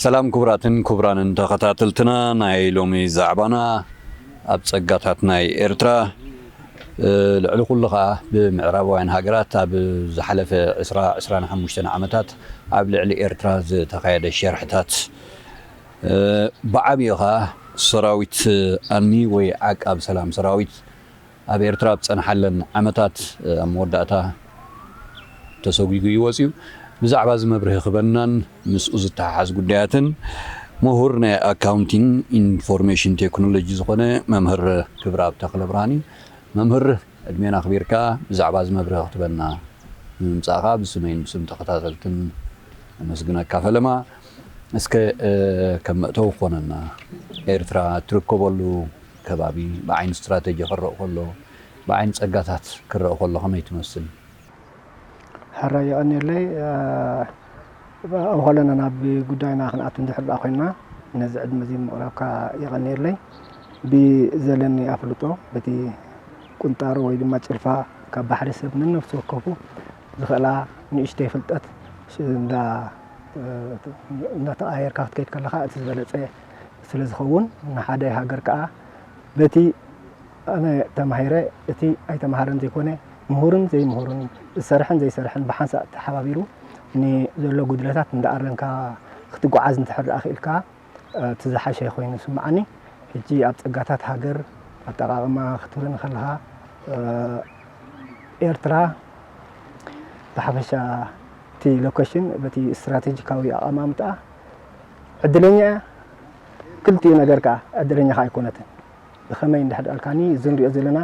ሰላም ክቡራትን ክቡራንን ተኸታተልትና ናይ ሎሚ ዛዕባና ኣብ ጸጋታት ናይ ኤርትራ፣ እ፣ ልዕሊ ኩሉ ኸኣ ብምዕራባውያን ሃገራት ኣብ ዝሓለፈ ዕስራ፣ ዕስራን ሓሙሽተን ዓመታት ኣብ ልዕሊ ኤርትራ ዝተኻየደ ሸርሕታት፣ እ፣ ብዓብዩ ኸኣ ሰራዊት ኣልሚ ወይ ዓቃብ ሰላም ሰራዊት ኣብ ኤርትራ ኣብ ዝጸንሓለን ዓመታት፣ ኣብ መወዳእታ ተሰጒጉ እዩ ወጺኡ። ብዛዕባ እዚ መብርሂ ክበናን ምስኡ ዝተሓሓዝ ጉዳያትን ምሁር ናይ ኣካውንቲንግ ኢንፎርሜሽን ቴክኖሎጂ ዝኾነ መምህር ክብረኣብ ተኽለብርሃን እዩ። መምህር፣ ዕድሜና ኣኽቢርካ ብዛዕባ እዚ መብርሂ ክትበና ብምምጻእኻ ብስመይን ብስም ተኸታተልትን ነመስግነካ ፈለማ። እስከ፣ እ፣ ከም መእተዊ ክኾነና፣ ኤርትራ እትርከበሉ ከባቢ ብዓይኒ ስትራተጂ ክረእ ከሎ፣ ብዓይኒ ጸጋታት ክረእ ከሎ ከመይ ትመስል? ሕራይ የቐንየለይ። እ፣ ኣብ ኸለና ናብ ጉዳይና ክንኣቱ እንድሕር ደኣ ኮይንና፣ ነዚ ዕድመ እዚ ምቕራብካ የቐንየለይ። ብዘለኒ ኣፍልጦ፣ በቲ ቁንጣሮ ወይ ድማ ጭልፋ ካብ ባሕሪ ሰብ ነነፍሲ ወከፉ ዝኽእላ ንእሽተይ ፍልጠት ሽ-፣ እንዳ-፣ እ፣ እናተቐያየርካ ክትከይድ ከለኻ እቲ ዝበለጸ ስለ ዝኸውን፣ ንሓደ ሃገር ከኣ በቲ ኣነ ተማሂረ፣ እቲ ኣይተማሃረን ዘይኮነ፣ ምሁርን ዘይምሁርን፣ ዝሰርሐን ዘይሰርሐን ብሓንሳእ ተሓባቢሩ ንዘሎ ጉድለታት እንዳኣረምካ ክትጓዓዝ እንድሕር ደኣ ክኢልካ፣ እ፣ እቲ ዝሓሸ ኮይኑ ይስምዓኒ። ሕጂ ኣብ ጸጋታት ሃገር ኣጠቓቕማ ክትብለኒ ከለኻ፣ እ፣ ኤርትራ ብሓፈሻ እቲ ሎኬሽን በቲ ስትራቴጂካዊ ኣቐማምጣ ዕድለኛ እያ። ክልቲኡ ነገር ከኣ ዕድለኛ ከኣ ኣይኮነትን። ብኸመይ እንድሕር ደኣልካኒ፣ እዚ ንሪኦ ዘለና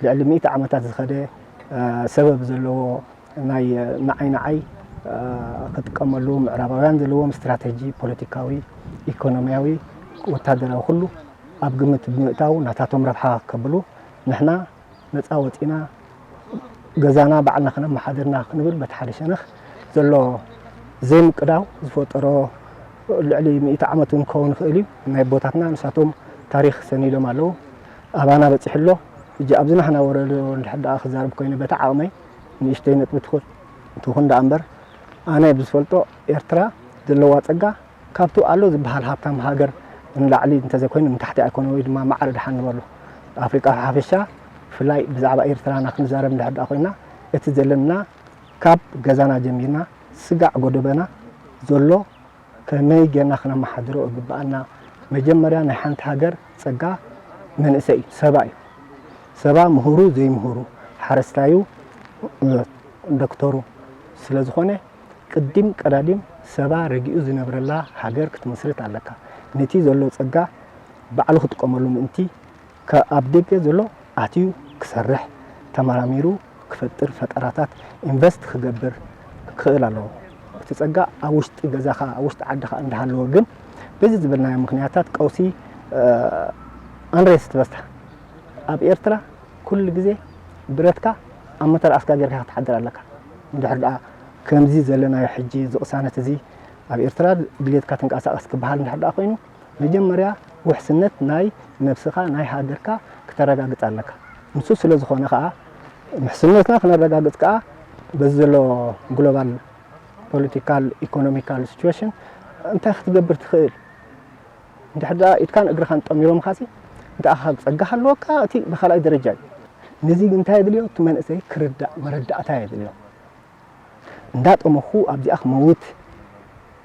ልዕሊ ሚእቲ ዓመታት ዝኸደ፣ እ፣ ሰበብ ዘለዎ ናይ፣ እ፣ ንዓይ ንዓይ፣ እ፣ ክጥቀመሉ ምዕራባውያን ዘለዎም ስትራተጂ ፖለቲካዊ፣ ኢኮኖሚያዊ፣ ወታደራዊ ኩሉ ኣብ ግምት ብምእታው ናታቶም ረብሓ ከብሉ ንሕና ነጻ ወጺና ገዛና ባዕልና ክነመሓድርና ክንብል በቲ ሓደ ሸነኽ ዘሎ ዘይምቅዳው ዝፈጠሮ ልዕሊ ሚእቲ ዓመት እውን ክኸውን ይኽእል እዩ። ናይ ኣቦታትና ንሳቶም ታሪኽ ሰኒዶም ኣለዉ። ኣባና በጺሑ ኣሎ። ሕጂ ኣብዚ ናህና ወረዶ እንድሕር ደኣ ክዛረብ ኮይነ በቲ ዓቕመይ ንእሽተይ ነጥቢ ትኹ-፣ ትኹን ደኣ እምበር ኣነ ብዝፈልጦ ኤርትራ ዘለዋ ጸጋ ካብቲ ኣሎ ዝበሃል ሃብታም ሃገር ንላዕሊ እንተዘይኮይኑ ንታሕቲ ኣይኮነ ወይ ድማ ማዕረ ደሓን ንበሎ። ኣፍሪቃ ብሓፈሻ ብፍላይ ብዛዕባ ኤርትራና ክንዛረብ እንድሕር ደኣ ኮይና እቲ ዘለና ካብ ገዛና ጀሚርና ስጋዕ ጎደበና ዘሎ ከመይ ጌርና ክነመሓድሮ እግብኣና። መጀመርያ ናይ ሓንቲ ሃገር ጸጋ መንእሰይ እዩ፣ ሰባ እዩ። ሰባ ምሁሩ ዘይምሁሩ፣ ሓረስታዩ፣ እ፣ ዶክተሩ ስለ ዝኾነ ቅዲም ቀዳዲም ሰባ ረጊኡ ዝነብረላ ሃገር ክትምስርት ኣለካ። ነቲ ዘሎ ጸጋ ባዕሉ ክጥቀመሉ ምእንቲ ከ-፣ ኣብ ደገ ዘሎ ኣትዩ ክሰርሕ፣ ተመራሚሩ ክፈጥር፣ ፈጠራታት ኢንቨስት ክገብር ክኽእል ኣለዎ። እቲ ጸጋ ኣብ ውሽጢ ገዛኻ፣ ኣብ ውሽጢ ዓድኻ እንዳሃለወ ግን በዚ ዝበልናዮ ምኽንያታት ቀውሲ፣ እ፣ ኣንሬስት በዝታ። ኣብ ኤርትራ ኩሉ ግዜ ብረትካ ኣብ መተርኣስካ ጌርካ ክትሓድር ኣለካ። እንድሕር ደኣ ከምዚ ዘለናዮ ሕጂ እዚ ቅሳነት እዚ ኣብ ኤርትራ ድሌትካ ትንቀሳቐስ ክበሃል እንድሕር ደኣ ኮይኑ፣ መጀመርያ ውሕስነት ናይ ነብስኻ፣ ናይ ሃገርካ ክተረጋግጽ ኣለካ። ንሱ ስለ ዝኾነ ከኣ፣ ውሕስነትና ክነረጋግጽ ከኣ፣ በዚ ዘሎ ግሎባል ፖለቲካል፣ ኢኮኖሚካል ሲቹዌሽን እንታይ ክትገብር ትኽእል? እንድሕር ደኣ ኢድካን እግርኻን ጠሚሮምኻሲ፣ እንታይ ካብ ጸጋ ሃለወካ፣ እቲ ብኻልኣይ ደረጃ እዩ። ነዚ ግን እንታይ የድልዮ? እቲ መንእሰይ ክርዳእ፣ መረዳእታ የድልዮ። እንዳጠመኹ ኣብዚኣ ክመውት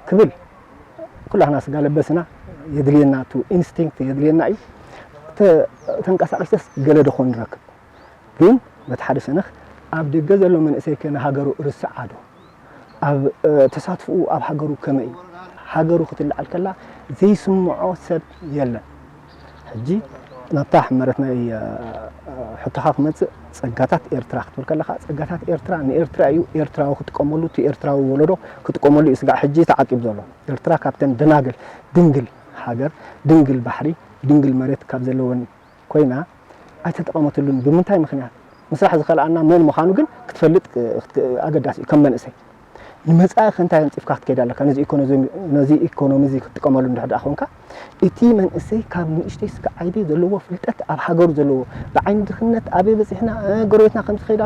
ክብል ኩላህና ስጋ ለበስና የድልየና፣ እቲ ኢንስቲንክት የድልየና እዩ። ተ-፣ ተንቀሳቒሰስ ገለ ደኾን ንረክብ። ግን በቲ ሓደ ሸነኽ ኣብ ደገ ዘሎ መንእሰይ ከ ንሃገሩ ርስዓ ዶ? ኣብ፣ እ፣ ተሳትፎኡ ኣብ ሃገሩ ከመይ እዩ? ሃገሩ ክትልዓል ከላ ዘይስምዖ ሰብ የለን። ሕጂ ናብታ ሕመረት ናይ፣ እ፣ ሕቶኻ ክመጽእ፣ ጸጋታት ኤርትራ ክትብል ከለኻ፣ ጸጋታት ኤርትራ ንኤርትራ እዩ፣ ኤርትራዊ ክጥቀመሉ፣ እቲ ኤርትራዊ ወለዶ ክጥቀመሉ እዩ ስጋዕ ሕጂ ተዓቂቡ ዘሎ። ኤርትራ ካብተን ደናግል፣ ድንግል ሃገር፣ ድንግል ባሕሪ፣ ድንግል መሬት ካብ ዘለወን ኮይና ኣይተጠቐመትሉን። ብምንታይ ምኽንያት? ምስራሕ ዝኸልኣና መን ምዃኑ ግን ክትፈልጥ ክ-፣ ክት-፣ ኣገዳሲ እዩ። ከም መንእሰይ ንመጻኢ ከ እንታይ ኣንጺፍካ ክትከይድ ኣለካ? ነዚ ኢኮኖዚ-፣ ነዚ ኢኮኖሚ እዚ ክትጥቀመሉ እንድሕር ደኣ ኮንካ፣ እቲ መንእሰይ ካብ ንእሽተይ እስከ ዓቢ ዘለዎ ፍልጠት፣ ኣብ ሃገሩ ዘለዎ፣ ብዓይኒ ድኽነት ኣበይ በጺሕና፣ እ፣ ጎረቤትና ከምዚ ከይዳ፣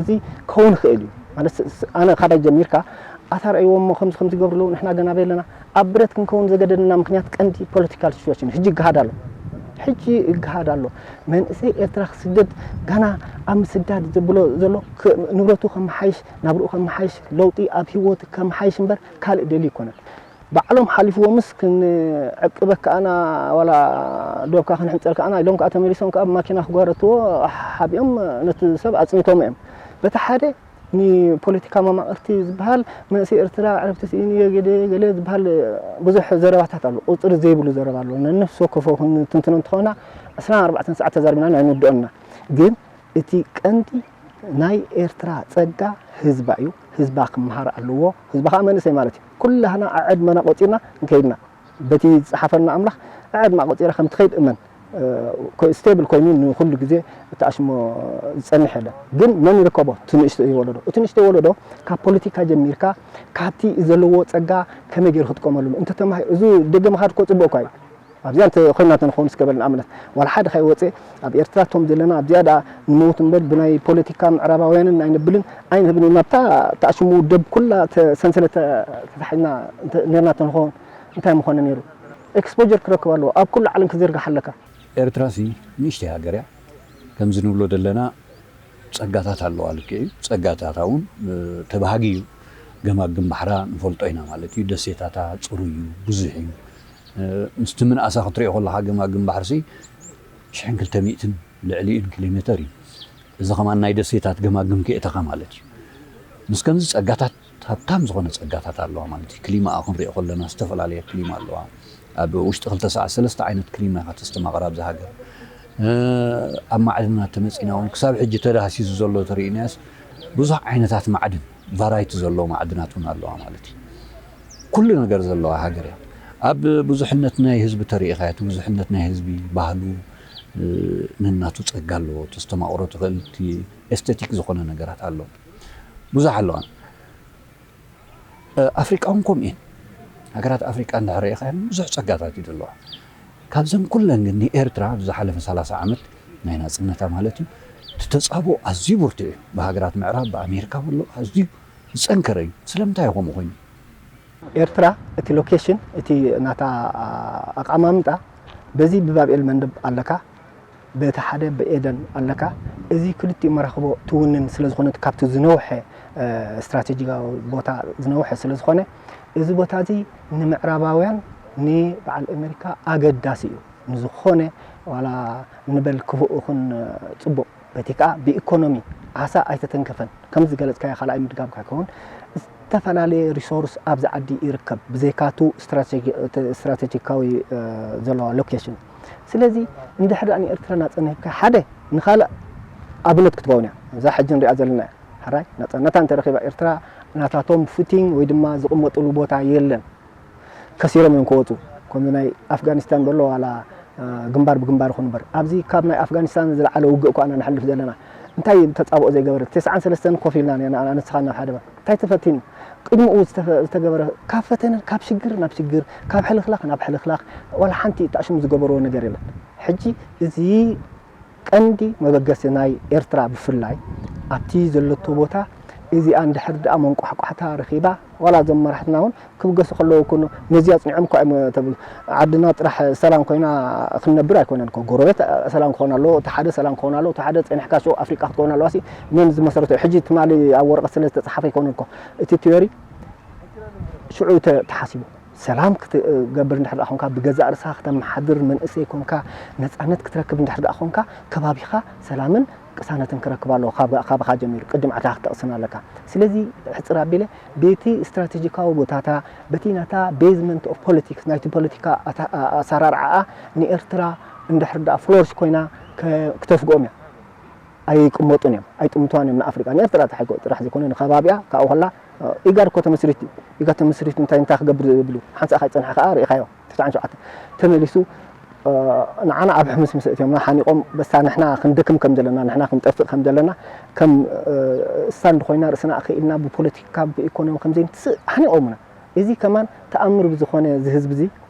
እዚ ክኸውን ይኽእል እዩ። ማለት ስ-፣ ስ-፣ ኣነ ካባይ ጀሚርካ፣ ኣታ ረእይዎ እሞ ከምዚ ከምዚ ይገብሩ ኣለዉ፣ ንሕና ገና ኣበይ ኣለና፣ ኣብ ብረት ክንከውን ዘገደደና ምክንያት ቀንዲ ፖለቲካል ሲቹዌሽን ሕጂ ይገሃድ ኣሎ። ሕጂ ይገሃድ ኣሎ። መንእሰይ ኤርትራ ክስደድ፣ ጋና ኣብ ምስዳድ ዘብሎ ዘሎ፣ ንብረቱ ከመሓይሽ፣ ናብርኡ ከመሓይሽ፣ ለውጢ ኣብ ህይወቱ ከመሓይሽ እምበር ካልእ ደልዩ ኣይኮነን። ባዕሎም ሓሊፍዎምስ ክንዕቅበካ ኣና ዋላ ዶብካ ክንሕንጸልካ ኣና ኢሎም ከኣ ተመሊሶም ከኣ ብማኪና ክጓረትዎ ሓቢኦም ነቲ ሰብ ኣጽኒቶም እዮም። በቲ ሓደ ንፖለቲካ መማቕርቲ ዝበሃል መንእሰይ ኤርትራ ዕረፍቲ ስኢኑ እየ ገለ ገለ ዝበሃል ብዙሕ ዘረባታት ኣሎ። ቁጽሪ ዘይብሉ ዘረባ ኣሎ። ነነፍሲ ወከፎ ክንትንትኖ እንተኾና ዕስራን ኣርባዕተን ሰዓት ተዛሪብና ኣይንውድኦን ኢና። ግን እቲ ቀንዲ ናይ ኤርትራ ጸጋ ህዝባ እዩ። ህዝባ ክመሃር ኣለዎ። ህዝባ ከኣ መንእሰይ ማለት እዩ። ኩላህና ኣዕድመና ቆጺርና እንከይድና በቲ ዝጸሓፈልና ኣምላኽ ኣዕድማ ቆጺራ ከም ትኸይድ እመን። ስቴብል ኮይኑ ንኹሉ ግዜ ተኣሽሞ ዝጸንሕ የለን። ግን መን ይርከቦ? እቲ ንእሽተይ ወለዶ። እቲ ንእሽተይ ወለዶ ካብ ፖለቲካ ጀሚርካ ካብቲ ዘለዎ ጸጋ ከመይ ገይሩ ክጥቀመሉ እንተተማሂሩ፣ እዚ ደገ ምኻድ እኮ ጽቡቅ እኳ እዩ። ኣብዚኣ እንተ ኮይና እንተ ንኸውን እስከ በል ንኣብነት ዋላ ሓደ ከይወጸ ኣብ ኤርትራ እቶም ዘለና ኣብዚኣ ደኣ ንመውት እምበር ብናይ ፖለቲካ ምዕራባውያንን ኣይነብልን ኣይንህብን ኢና። ኣብታ ተኣሽሙ ደብ ኩላ ተ-፣ ሰንሰለት ተ-፣ ተታሒዝና እንተ-፣ ኔርና እንተ ንኸውን እንታይ ምኾነ ነይሩ? ኤክስፖጀር ክረክብ ኣለዎ። ኣብ ኩሉ ዓለም ክዝርጋሕ ኣለካ። ኤርትራሲ ንእሽተይ ሃገር እያ። ከምዚ ንብሎ ዘለና ጸጋታት ኣለዋ፣ ልክዕ እዩ። ጸጋታታ እውን፣ እ፣ ተባሃጊ እዩ። ገማግም ባሕራ ንፈልጦ ኢና ማለት እዩ። ደሴታታ ጽሩይ እዩ፣ ብዙሕ እዩ። እ፣ ምስቲ ምንኣሳ ክትሪኦ ከለኻ ገማግም ባሕርሲ ሽሕን ክልተ ሚእትን ልዕሊኡን ኪሎ ሜተር እዩ። እዚ ከማን ናይ ደሴታት ገማግም ክእተኻ ማለት እዩ። ምስ ከምዚ ጸጋታት፣ ሃብታም ዝኾነ ጸጋታት ኣለዋ ማለት እዩ። ክሊማኣ ክንሪኦ ከለና ዝተፈላለየ ክሊማ ኣለዋ። ኣብ ውሽጢ ክልተ ሰዓት ሰለስተ ዓይነት ክሊማ ኢኻ ተስተማቕር ኣብዛ ሃገር። እ፣ ኣብ ማዕድናት ተመጺና እውን ክሳብ ሕጂ ተዳህሲሱ ዘሎ ተርእይናያስ ብዙሕ ዓይነታት ማዕድን፣ ቫራይቲ ዘለዎ ማዕድናት እውን ኣለዋ ማለት እዩ። ኩሉ ነገር ዘለዋ ሃገር እያ። ኣብ ብዙሕነት ናይ ህዝቢ ተርእኻ፣ እቲ ብዙሕነት ናይ ህዝቢ ባህሉ፣ እ፣ ነናቱ ጸጋ ኣለዎ። ተስተማቕሮ ትኽእል፣ እቲ ኤስቴቲክ ዝኾነ ነገራት ኣሎ። ብዙሕ ኣለዋ። እ፣ ኣፍሪቃ እውን ከምኡ እየን። ሃገራት ኣፍሪቃ እንድሕር ርኢኻየን ብዙሕ ጸጋታት እዩ ዘለዋ። ካብዘን ኩለን ግን ንኤርትራ ኣብ ዝሓለፈ ሰላሳ ዓመት ናይ ናጽነታ ማለት እዩ፣ እቲ ተጻብኦ ኣዝዩ ብርቱዕ እዩ። ብሃገራት ምዕራብ፣ ብኣሜሪካ በሎ ኣዝዩ ዝጸንከረ እዩ። ስለምንታይ እዩ ከምኡ ኮይኑ? ኤርትራ እቲ ሎኬሽን፣ እቲ ናታ ኣቐማምጣ፣ በዚ ብባብኤል መንደብ ኣለካ፣ በቲ ሓደ ብኤደን ኣለካ። እዚ ክልቲኡ መራኽቦ ትውንን ስለ ዝኾነት፣ ካብቲ ዝነውሐ፣ እ፣ ስትራቴጂካዊ ቦታ ዝነውሐ ስለ ዝኾነ፣ እዚ ቦታ እዚ ንምዕራባውያን፣ ንበዓል ኣሜሪካ ኣገዳሲ እዩ። ንዝኾነ ዋላ ንበል ክፉእ ይኹን ጽቡቕ፣ በቲ ከኣ ብኢኮኖሚ ዓሳ ኣይተተንከፈን። ከም ዝገለጽካዮ ካልኣይ ምድጋምካ ይከውን፣ ዝተፈላለየ ሪሶርስ ኣብዚ ዓዲ ይርከብ። ብዘይካቱ ስትራቴጂ-፣ እቲ ስትራቴጂካዊ፣ እ፣ ዘለዋ ሎኬሽን። ስለዚ እንድሕር ደኣ ንኤርትራ ናጽነት ሂብካ ሓደ ንኻልእ ኣብነት ክትከውን እያ። እዛ ሕጂ ንሪኣ ዘለና እያ። ሕራይ ናጽነታ እንተረኺባ ኤርትራ ናታቶም ፉቲንግ ወይ ድማ ዝቕመጥሉ ቦታ የለን። ከሲሮም እዮም ክወፁ። ከምዚ ናይ ኣፍጋኒስታን በሎ ዋላ፣ እ፣ ግንባር ብግንባር ይኹን እምበር፣ ኣብዚ ካብ ናይ ኣፍጋኒስታን ዝለዓለ ውግእ እኳ ኢና ነሕልፍ ዘለና። እንታይ እዩ ተጻብኦ ዘይገበረ? ተስዓን ሰለስተን ኮፍ ኢልና ነና፣ ኣነ ንስኻን ናብ ሓደ በር። እንታይ ተፈቲኑ? ቅድሚኡ ዝተፈ-፣ ዝተገበረ ካብ ፈተነ፣ ካብ ሽግር ናብ ሽግር፣ ካብ ሕልኽላኽ ናብ ሕልኽላኽ፣ ዋላ ሓንቲ ተኣሽሙ ዝገበርዎ ነገር የለን። ሕጂ እዚ ቀንዲ መበገሲ ናይ ኤርትራ ብፍላይ ኣብቲ ዘለቶ ቦታ እዚኣ እንድሕር ደኣ መንቋሕቋሕታ ረኺባ፣ ዋላ እዞም መራሕትና እውን ክብገሱ ከለዉ እኮ ነዚ ኣጽኒዖም እኳ እዮም ተብሉ። ዓድና ጥራሕ ሰላም ኮይና ክንነብር ኣይኮነን እኮ፣ ጎረቤት ሰላም ክኾን ኣለዎ፣ እቲ ሓደ ሰላም ክኾን ኣለዎ፣ እቲ ሓደ ጸኒሕካ ሽዑ ኣፍሪቃ ክትከውን ኣለዋ ሲ መን ዝመሰረቶ እዩ? ሕጂ ትማሊ ኣብ ወረቐት ስለ ዝተጻሓፈ ኣይኮነን እኮ እቲ ቲዮሪ ሽዑ ተ-፣ ተሓሲቡ። ሰላም ክትገብር እንድሕር ደኣ ኾንካ፣ ብገዛእ ርእስኻ ክተመሓድር መንእሰይ ኮንካ፣ ነጻነት ክትረክብ እንድሕር ደኣ ኾንካ፣ ከባቢኻ ሰላምን ቅሳነትን ክረክብ ኣለዎ። ካብ-፣ ካባኻ ጀሚሩ ቅድም ዓድኻ ክትጠቕስን ኣለካ። ስለዚ ሕጽር ኣቢለ በቲ ስትራቴጂካዊ ቦታታ፣ በቲ ናታ ቤዝመንት ኦፍ ፖለቲክስ ናይቲ ፖለቲካ ኣታ-፣ ኣ-፣ ኣሰራርዓኣ ንኤርትራ እንድሕር ደኣ ፍሎርሽ ኮይና ከ-፣ ክተስግኦም እያ። ኣይቅመጡን እዮም፣ ኣይጥምትዋን እዮም ንኣፍሪቃ። ንኤርትራ ጥራሕ ኣይኮ-፣ ጥራሕ ዘይኮነ ንከባቢኣ ካብኡ ከላ፣ እ፣ ኢጋድ እኮ ተመስሪቱ እዩ። ኢጋድ ተመስሪቱ እንታይ እንታይ ክገብር ዝብሉ ሓንሳእ ካይጸንሐ ከኣ ርኢኻዮ። ትስዓን ሸውዓተን ተመሊሱ፣ እ፣ ንዓና ኣብ ሕምስምስ እትዮምና ሓኒቖም በሳ ንሕና ክንደክም ከም ዘለና፣ ንሕና ክንጠፍእ ከም ዘለና፣ ከም፣ እ፣ ስታንድ ኮይና ርእስና ኣኽኢልና ብፖለቲካ ብኢኮኖሚ ከም ዘይንትስእ ሓኒቖምና። እዚ ከማን ተኣምር ብዝኾነ እዚ ህዝቢ እዚ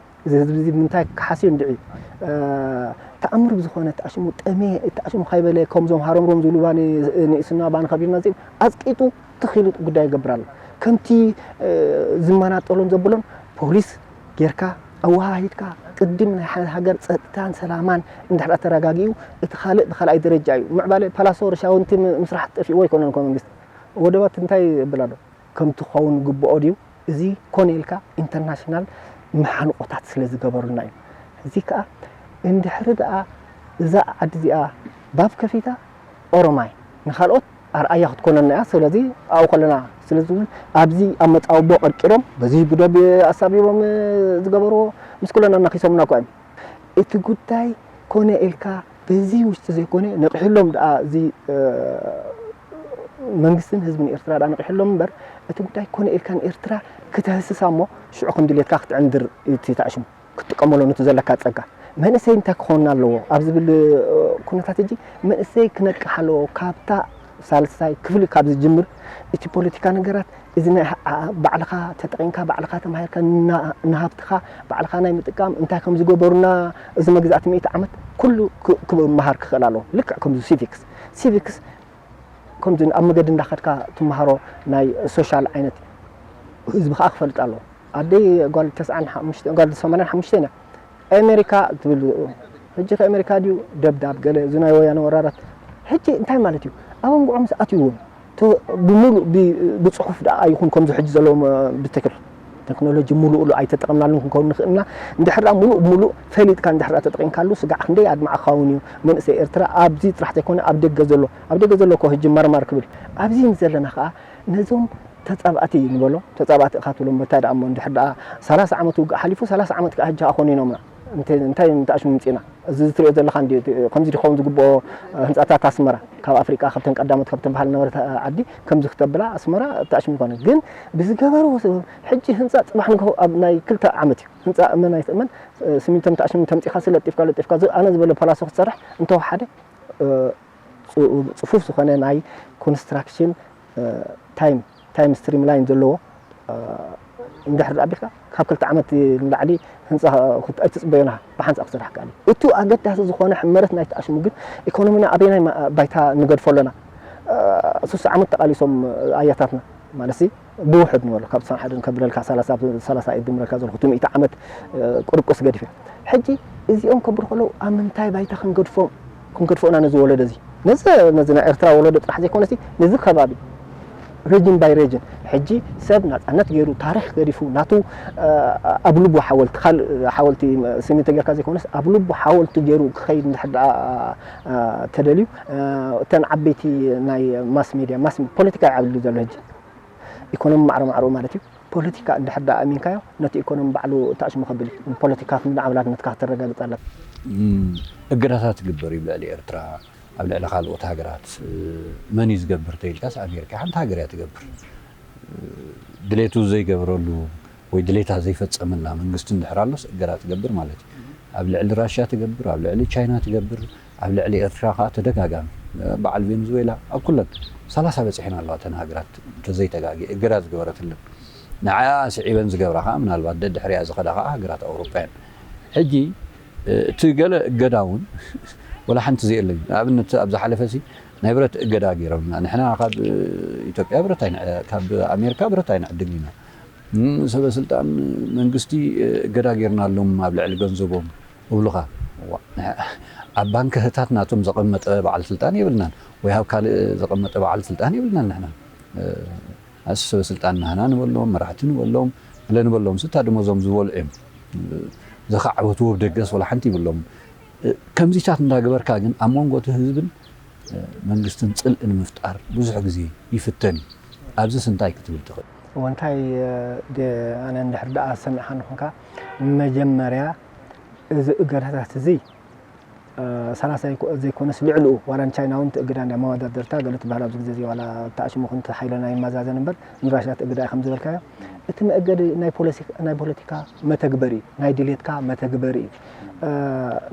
እዚ ህዝቢ እዚ ብምንታይ ክሓስዮ እንድዒ፣ እ፣ ተኣምር ብዝኾነ ተኣሽሙ ጠምየ፣ ተኣሽሙ ካይበለ፣ ከምዞም ሃረምሮም ዝብሉ ባኒ ንእስና ባኒ ከቢርና እዚኦም ኣጽቂጡ ትኽ ኢሉ ጉዳይ ይገብር ኣሎ። ከምቲ፣ እ፣ ዝመናጠሎን ዘብሎን ፖሊስ ጌርካ ኣወሃሂድካ ቅድም ናይ ሓደ ሃገር ጸጥታን ሰላማን እንድሕር ተረጋጊኡ እቲ ካልእ ብካልኣይ ደረጃ እዩ ምዕባለ። ፓላሶ ርሻውንቲ ምስራሕ ጠፊእዎ ኣይኮነን እኮ መንግስቲ። ወደባት እንታይ ይብል ኣሎ? ከምቲ ክኸውን ግብኦ ድዩ? እዚ ኮነ ኢልካ ኢንተርናሽናል መሓንቆታት ስለ ዝገበሩልና እዩ። እዚ ከኣ እንድሕሪ ደኣ እዛ ዓዲ እዚኣ ባብ ከፊታ ኦሮማይ ንኻልኦት ኣርኣያ ክትኮነና እያ። ስለዚ ኣብኡ ከለና ስለዚ ኣብዚ ኣብ መጻወቦ ቀርቂሮም በዚ ብደብ ኣሳቢቦም ዝገበርዎ ምስ ኩለና እናኺሶምና እኳ እዮም። እቲ ጉዳይ ኮነ ኢልካ በዚ ውሽጢ ዘይኮነ ነቕሕሎም ደኣ እዚ መንግስትን ህዝብን ኤርትራ ደኣ ነቕሕሎም እምበር እቲ ጉዳይ ኮነ ኢልካ ንኤርትራ ክተህስሳ እሞ ሽዑ ከም ድሌትካ ክትዕንድር እቲ ተዕሽሙ ክትጥቀመሉ ነቲ ዘለካ ጸጋ መንእሰይ እንታይ ክኸውን ኣለዎ ኣብ ዝብል ኩነታት እጂ መንእሰይ ክነቅሕ ኣለዎ። ካብታ ሳልሳይ ክፍሊ ካብ ዝጅምር እቲ ፖለቲካ ነገራት እዚ ናይ ባዕልኻ ተጠቒምካ ባዕልኻ ተማሂርካ ንሃብትኻ ባዕልኻ ናይ ምጥቃም እንታይ ከም ዝገበሩና እዚ መግዛእቲ ሚእቲ ዓመት ኩሉ ክመሃር ክኽእል ኣለዎ። ልክዕ ከምዚ ሲቪክስ ሲቪክስ ከምዚ ኣብ መገዲ እንዳኸድካ ትመሃሮ ናይ ሶሻል ዓይነት ህዝቢ ከዓ ክፈልጥ ኣለዎ። ኣደይ ጓል ተስዓን ሓሙሽተ ጓል ሰማንያን ሓሙሽተ ኢና ኣሜሪካ ትብል። ሕጂ ከ ኣሜሪካ ድዩ ደብዳብ ገለ እዚ ናይ ወያነ ወራራት ሕጂ እንታይ ማለት እዩ? ኣብ ኣንጉዖም ዝኣትይዎ ብሙሉእ ብፅሑፍ ደኣ ይኹን ከምዚ ሕጂ ዘለዎም ብትክል ቴክኖሎጂ ሙሉእ ኣይተጠቐምናሉን ክንከውን ንኽእልና እንድሕር ሙሉእ ሙሉእ ፈሊጥካ እንድሕር ተጠቒምካሉ ስጋዕ ክንደይ ኣድማዕኻ እውን እዩ። መንእሰይ ኤርትራ ኣብዚ ጥራሕ ዘይኮነ ኣብ ደገ ዘሎ ኣብ ደገ ዘሎ እኮ ሕጂ መርማር ክብል ኣብዚ ዘለና ከዓ ነዞም ተጻባእቲ ንበሎ ተጻባእቲ እኻ ትብሎም በታይ ደኣ እሞ እንድሕር ደኣ ሰላሳ ዓመት ውግእ ሓሊፉ ሰላሳ ዓመት ከዓ ሕጂ ኣኾኒኖምና እንታይ እንታይ ምትኣሽ ምምፅና እዚ ትሪኦ ዘለካ እንዲ ከምዚ ድኸውን ዝግብኦ ህንፃታት ኣስመራ ካብ ኣፍሪቃ ካብተን ቀዳሞት ካብ ተበሃል ነበረት ዓዲ ከምዚ ክተብላ ኣስመራ ተኣሽሙ ይኮነ ግን ብዝገበርዎ ሰበብ ሕጂ ህንፃ ፅባሕ ንግሆ ኣብ ናይ ክልተ ዓመት እዩ ህንፃ እመን ኣይትእመን ስሚንቶም ተኣሽሙ ተምፂኻ ስለጢፍካ ለጢፍካ ኣነ ዝበለ ፓላሶ ክትሰርሕ እንተወሓደ ፅፉፍ ዝኾነ ናይ ኮንስትራክሽን ታይም ታይም ስትሪም ላይን ዘለዎ እንድሕር ኣቢልካ ካብ ክልተ ዓመት ንላዕሊ ህንፃ ኣይትፅበዮና ብሓንፃ ክስራሕ ከኣል እዩ። እቱ ኣገዳሲ ዝኾነ ሕመረት ናይ ተኣሽሙ ግን ኢኮኖሚና ኣበየናይ ባይታ ንገድፎ ኣለና? ሱሳ ዓመት ተቓሊሶም ኣያታትና ማለት ብውሕድ ንበሎ ካብ ትስዓን ሓደን ከብለልካ ሰላሳ እዩ ድምረልካ ዘለኹ እቲ ሚእቲ ዓመት ቁርቁስ ገዲፈ ሕጂ እዚኦም ከብሩ ከለዉ ኣብ ምንታይ ባይታ ክንገድፎም ክንገድፎ ኢና ነዚ ወለዶ እዚ ነዚ ነዚ ናይ ኤርትራ ወለዶ ጥራሕ ዘይኮነሲ ነዚ ከባቢ ሬጅን ባይ ሬጅን ሕጂ ሰብ ናፃነት ገይሩ ታሪክ ገዲፉ ናቱ ኣብ ልቡ ሓወልቲ ካልእ ሓወልቲ ስሚንቶ ጌርካ ዘይኮነስ ኣብ ልቡ ሓወልቲ ገይሩ ክኸይድ እንድሕር ደኣ ተደልዩ እተን ዓበይቲ ናይ ማስ ሜድያ ማስ ፖለቲካ ይዓብሉ ዘሎ ሕጂ ኢኮኖሚ ማዕረ ማዕረኡ ማለት እዩ ፖለቲካ እንድሕር ደኣ ኣሚንካዮ ነቲ ኢኮኖሚ ባዕሉ ተኣሽሙ ከብል እዩ ፖለቲካ ክንዲ ዓብላትነትካ ክተረጋግፅ ኣለካ እገዳታት ትግበር እዩ ልዕሊ ኤርትራ ኣብ ልዕሊ ካልኦት ሃገራት መን እዩ ዝገብር ተይልካስ ኣሜሪካ ሓንቲ ሃገር እያ ትገብር ድሌቱ ዘይገብረሉ ወይ ድሌታ ዘይፈፀመላ መንግስቲ እንድሕር ኣሎስ እገዳ ትገብር ማለት እዩ ኣብ ልዕሊ ራሽያ ትገብር ኣብ ልዕሊ ቻይና ትገብር ኣብ ልዕሊ ኤርትራ ከዓ ተደጋጋሚ በዓል ቬንዙዌላ ኣብ ኩለን ሰላሳ በፂሐን ኣለዋ እተን ሃገራት እንተዘይተጋጊ እገዳ ዝገበረትለን ንዓኣ ስዒበን ዝገብራ ከዓ ምናልባት ደድሕሪኣ ዝኸዳ ከዓ ሃገራት ኣውሮጳ እየን ሕጂ እቲ ገለ እገዳ እውን ወላ ሓንቲ ዘየለዩ ንኣብነት ኣብ ዝሓለፈ ሲ ናይ ብረት እገዳ ገይሮምና ንሕና ካብ ኢትዮጵያ ብረት ካብ ኣሜሪካ ብረት ኣይንዕድግ ኢና ሰበ ስልጣን መንግስቲ እገዳ ገይርናሎም ኣብ ልዕሊ ገንዘቦም እብሉኻ ኣብ ባንክ ህታት ናቶም ዘቐመጠ በዓል ስልጣን የብልናን ወይ ኣብ ካልእ ዘቐመጠ በዓል ስልጣን የብልናን ንሕና ኣስ ሰበ ስልጣን ናህና ንበሎም መራሕቲ ንበሎም ገለ ንበሎም ስታ ደሞዞም ዝበልዑ እዮም ዘኻዕበትዎ ብደገስ ወላ ሓንቲ ይብሎም ከምዚታት እንዳገበርካ ግን ኣብ መንጎ እቲ ህዝብን መንግስትን ፅልኢ ንምፍጣር ብዙሕ ግዜ ይፍተን እዩ ኣብዚስ እንታይ ክትብል ትኽእል እወ እንታይ ኣነ እንድሕር ደኣ ሰሚዕካ ንኹንካ መጀመርያ እዚ እገዳታት እዚ ሰላሳ ዘይኮነስ ልዕልኡ ዋላ ንቻይና እውን ትእግዳ እንድያ መወዳደርታ ገለ ትበሃል ኣብዚ ግዜ እዚ ዋላ ተኣሽሙ ኩን ሓይለና ይመዛዘን እምበር ንራሽያ ትእግዳ እያ ከም ዝበልካዮ እቲ መእገዲ ናይ ፖለቲካ መተግበሪ ናይ ድሌትካ መተግበሪ እዩ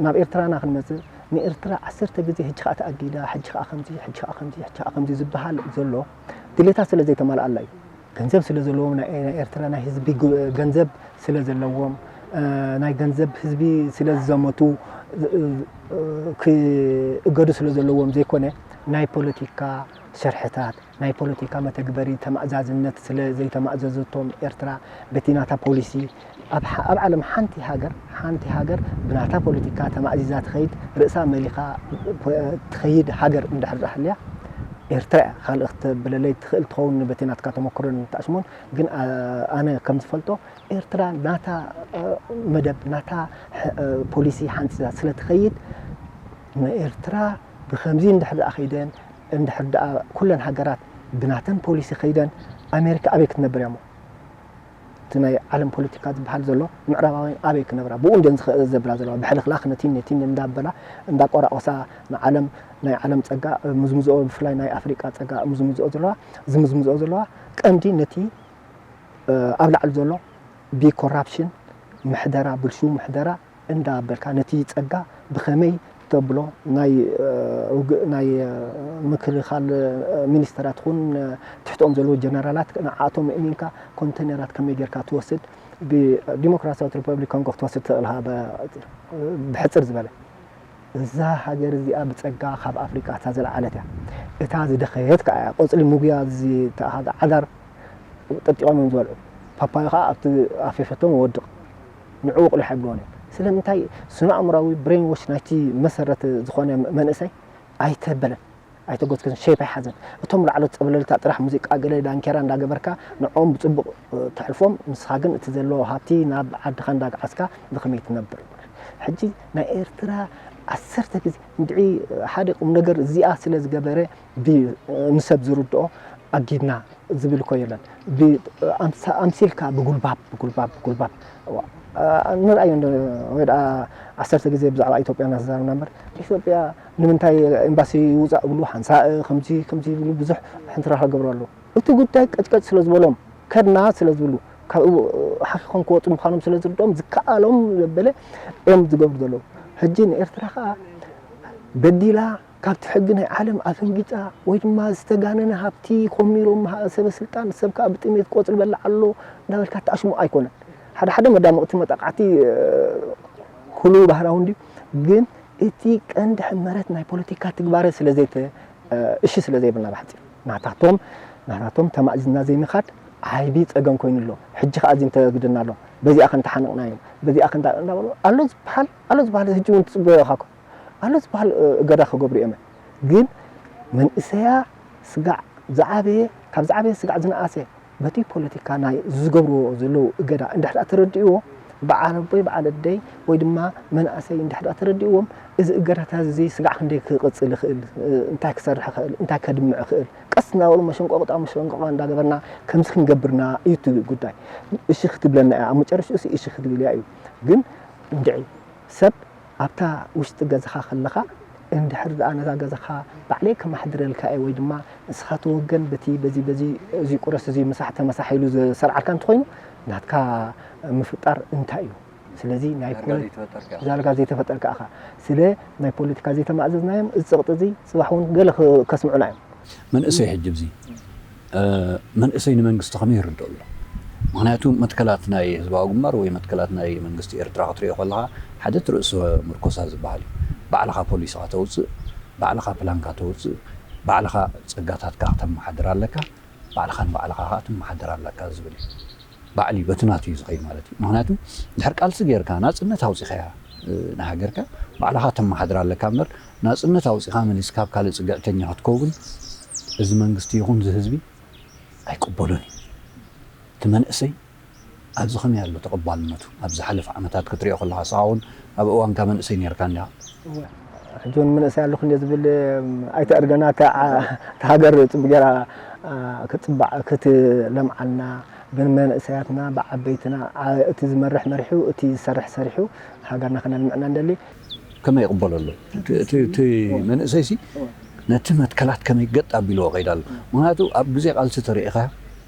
ናብ ኤርትራና ክንመፅእ ንኤርትራ ዓሰርተ ግዜ ሕጂ ከዓ ተኣጊዳ ሕጂ ከዓ ከምዚ ሕጂ ከዓ ከምዚ ሕጂ ከዓ ከምዚ ዝበሃል ዘሎ ድሌታ ስለ ዘይተማልኣላ እዩ ገንዘብ ስለ ዘለዎም ናይ ኤርትራ ናይ ህዝቢ ገንዘብ ስለ ዘለዎም ናይ ገንዘብ ህዝቢ ስለ ዝዘመቱ ክእገዱ ስለ ዘለዎም ዘይኮነ፣ ናይ ፖለቲካ ሸርሕታት፣ ናይ ፖለቲካ መተግበሪ ተማእዛዝነት ስለ ዘይተማእዘዘቶም፣ ኤርትራ በቲ ናታ ፖሊሲ፣ ኣብ ዓለም ሓንቲ ሃገር ሓንቲ ሃገር ብናታ ፖለቲካ ተማእዚዛ ትኸይድ፣ ርእሳ መሊኻ ትኸይድ ሃገር እንድሕር ሃልያ፣ ኤርትራ እያ ካልእ ክተብለለይ ትኽእል ትኸውን። በቲ ናትካ ተመክሮን ተኣሽሞን ግን ኣነ ከም ዝፈልጦ፣ ኤርትራ ናታ መደብ፣ ናታ ፖሊሲ ሓንፂዛ ስለ ትኸይድ፣ ንኤርትራ ብኸምዚ እንድሕር ደኣ ከይደን፣ እንድሕር ደኣ ኩለን ሃገራት ብናተን ፖሊሲ ከይደን፣ ኣሜሪካ ኣበይ ክትነብር እያ እሞ? እቲ ናይ ዓለም ፖለቲካ ዝበሃል ዘሎ ምዕራባውያን ኣበይ ክነብራ? ብኡ እንድየን ዝኸ-፣ ዘብላ ዘለዋ። ብሕልኽላኽ ነቲን ነቲን እንዳበላ፣ እንዳቆራቆሳ ንዓለም፣ ናይ ዓለም ጸጋ ምዝምዝኦ፣ ብፍላይ ናይ ኣፍሪቃ ጸጋ ምዝምዝኦ ዘለዋ፣ ዝምዝምዝኦ ዘለዋ ቀንዲ ነቲ ኣብ ላዕሊ ዘሎ ብኮራፕሽን ምሕደራ፣ ብልሹው ምሕደራ እንዳበልካ ነቲ ጸጋ ብኸመይ ተብሎ ናይ ውግእ ናይ ምክልኻል ሚኒስተራት ኹን ትሕቶም ዘለዉ ጀነራላት ንዓኣቶም እሚንካ ኮንተነራት ከመይ ጌርካ ትወስድ ብዲሞክራሲያዊት ሪፐብሊክ ኮንጎ ክትወስድ ትኽእል ኢኻ። ብሕጽር ዝበለ እዛ ሃገር እዚኣ ብጸጋ ካብ ኣፍሪቃ እታ ዝለዓለት እያ። እታ ዝደኸየት ከኣ እያ። ቆጽሊ ሙጉያ እዚ ተኣሃዘ ዓዳር ጠጢቖም እዮም ዝበልዑ። ፓፓዮ ከኣ ኣብቲ ኣፌፈቶም ይወድቕ። ንዕኡ ቁሊሕ ኣይብልዎን እዮም። ስለምንታይ? ስነ ኣእምራዊ ብሬን ዎሽ ናይቲ መሰረት ዝኾነ መንእሰይ ኣይተበለን፣ ኣይተጎስከስን፣ ሼፕ ኣይሓዘን። እቶም ላዕሎት ጸብለልታ ጥራሕ ሙዚቃ ገለ ዳንኬራ እንዳገበርካ ንዕኦም ብጽቡቕ ተሕልፎም፣ ንስኻ ግን እቲ ዘለዎ ሃብቲ ናብ ዓድኻ እንዳግዓዝካ ብኸመይ ትነብር? ሕጂ ናይ ኤርትራ ዓሰርተ ግዜ እንድዒ ሓደ ቁም ነገር እዚኣ ስለ ዝገበረ ብ-፣ ንሰብ ዝርድኦ ኣጊድና ዝብል እኮ የለን። ብ-፣ ኣምሳ-፣ ኣምሲልካ ብጉልባብ፣ ብጉልባብ፣ ብጉልባብ። እዋ፣ ኣ-፣ ንርኣዮ እንዶ፣ ወይ ደኣ ዓሰርተ ግዜ ብዛዕባ ኢትዮጵያ እናተዛረብና እምበር፣ ኢትዮጵያ ንምንታይ ኤምባሲ ይውጻእ ይብሉ፣ ሓንሳእ ከምዚ፣ ከምዚ ይብሉ፣ ብዙሕ ሕንትራኽ ይገብሩ ኣለዉ። እቲ ጉዳይ ቀጭቀጭ ስለ ዝበሎም፣ ከድና ስለ ዝብሉ፣ ካብኡ ሓኺኾም ክወጹ ምዃኖም ስለ ዝርድኦም፣ ዝከኣሎም ዘበለ እዮም ዝገብሩ ዘለዉ። ሕጂ ንኤርትራ ከኣ በዲላ፣ ካብቲ ሕጊ ናይ ዓለም ኣፈንጊጻ ወይ ድማ ዝተጋነነ ሃብቲ ኮሚሮም ሃ-፣ ሰበ ስልጣን፣ ሰብ ከኣ ብጥሜት ቆጽሊ በላዕ ኣሎ እንዳበልካ ትኣሽሙ ኣይኮነን። ሓደ ሓደ መዳምቕቲ መጣቃዕቲ፣ እ፣ ኩሉ ባህራዊ እንድዩ፣ ግን እቲ ቀንዲ ሕመረት ናይ ፖለቲካ ትግባረ ስለ ዘይተ-፣ እ፣ እሺ ስለ ዘይብልና ብሓጺር ናታቶም፣ ናታቶም ተማእዚዝና ዘይምኻድ ዓቢ ጸገም ኮይኑ ኣሎ። ሕጂ ከኣ እዚ እንተግድና ኣሎ፣ በዚኣ ከ እንተሓነቕናዮም፣ በዚኣ ከ እንዳ-፣ እንዳበሉ ኣሎ ዝበሃል፣ ኣሎ ዝበሃል ሕጂ እውን ትጽበዮ ኢኻ እኮ። ኣሎ ዝበሃል፣ እ፣ እገዳ ክገብሩ እዮም። ግን መንእሰያ ስጋዕ ዝዓበየ፣ ካብ ዝዓበየ ስጋዕ ዝነኣሰ በቲ ፖለቲካ ናይ ዝገብርዎ ዘለዉ እገዳ እንድሕር ደኣ ተረዲእዎ፣ በዓል ኣቦይ በዓል ኣደይ ወይ ድማ መንእሰይ እንድሕር ደኣ ተረዲእዎም፣ እዚ እገዳታት እዚ ስጋዕ ክንደይ ክቕጽል ይኽእል፣ እ፣ እንታይ ክሰርሕ ይኽእል፣ እንታይ ከድምዕ ይኽእል፣ ቀስ እናበሉ መሸንቆቕጣ መሸንቆቓ እንዳገበርና ከምዚ ክንገብርና እዩ እቲ ጉዳይ። እሺ ክትብለና እያ፣ ኣብ መጨረሽኡ እሺ ክትብል እያ እዩ። ግን እንድዒ ሰብ ኣብታ ውሽጢ ገዛኻ ከለኻ፣ እንድሕር ደኣ ነዛ ገዛኻ ባዕለይ ከማሕድረልካ እየ ወይ ድማ ንስኻ ተወገን በቲ በዚ በዚ እዚ ቁረስ እዚ ምሳሕ ተመሳሕ ኢሉ ዘሰርዓልካ እንተኾይኑ፣ ናትካ ምፍጣር እንታይ እዩ? ስለዚ ናይ ዳርጋ ፖለ-፣ ዘይተፈጠርካ ኢኻ። ዳርጋ ዘይተፈጠርካ ኢኻ። ስለ ናይ ፖለቲካ ዘይተማእዘዝናዮም፣ እዚ ጸቕጢ እዚ ጽባሕ እውን ገለ ክ-፣ ከስምዑና እዮም። መንእሰይ ሕጂ ኣብዚ፣ እ፣ መንእሰይ ንመንግስቲ ከመይ ይርድኦ ኣሎ? ምኽንያቱ መትከላት ናይ ህዝባዊ ግንባር ወይ መትከላት ናይ መንግስቲ ኤርትራ ክትሪኦ ከለኻ፣ ሓደ እቲ ርእሰ ምርኮሳ ዝበሃል እዩ። ባዕልኻ ፖሊስኻ ተውጽእ፣ ባዕልኻ ፕላንካ ተውጽእ፣ ባዕልኻ ጸጋታትካ ከተመሓድር ኣለካ፣ ባዕልኻ ንባዕልኻ ከኣ ትመሓደር ኣለካ ዝብል እዩ። ባዕሊ በቲ ናቱ እዩ ዝኸይድ ማለት እዩ። ምኽንያቱ ድሕር ቃልሲ ጌርካ ናጽነት ኣውጺኻያ፣ እ፣ ንሃገርካ ባዕልኻ ተመሓድር ኣለካ እምበር፣ ናጽነት ኣውጺኻ መሊስካ ኣብ ካልእ ጽግዕተኛ ክትከውን እዚ መንግስቲ ይኹን እዚ ህዝቢ ኣይቅበሎን እዩ። እቲ መንእሰይ ኣብዚ ከመይ ኣሎ ተቐባልነቱ? ኣብ ዝሓለፈ ዓመታት ክትሪኦ ከለኻ፣ ንስኻ እውን ኣብ እዋንካ መንእሰይ ኔርካ እንዲኻ። እወ። ሕጂ እውን መንእሰይ ኣለኹ እንድየ ዝብል፣ ኣይተዕርገና፣ እታ ዓ-፣ እታ ሃገር ጽቡቕ ጌራ፣ ኣ፣ ክትጽባዕ፣ ክትለምዓልና፣ ብመንእሰያትና፣ ብዓበይትና፣ ዓ-፣ እቲ ዝመርሕ መሪሑ፣ እቲ ዝሰርሕ ሰሪሑ፣ ሃገርና ከነልምዕ ኢና ንደሊ። ከመይ ይቕበሎ ኣሎ? እቲ፣ እቲ፣ እቲ መንእሰይሲ ነቲ መትከላት ከመይ ገጥ ኣቢልዎ ከይዳ ኣሎ? ምኽንያቱ ኣብ ግዜ ቃልሲ ተሪኢኻ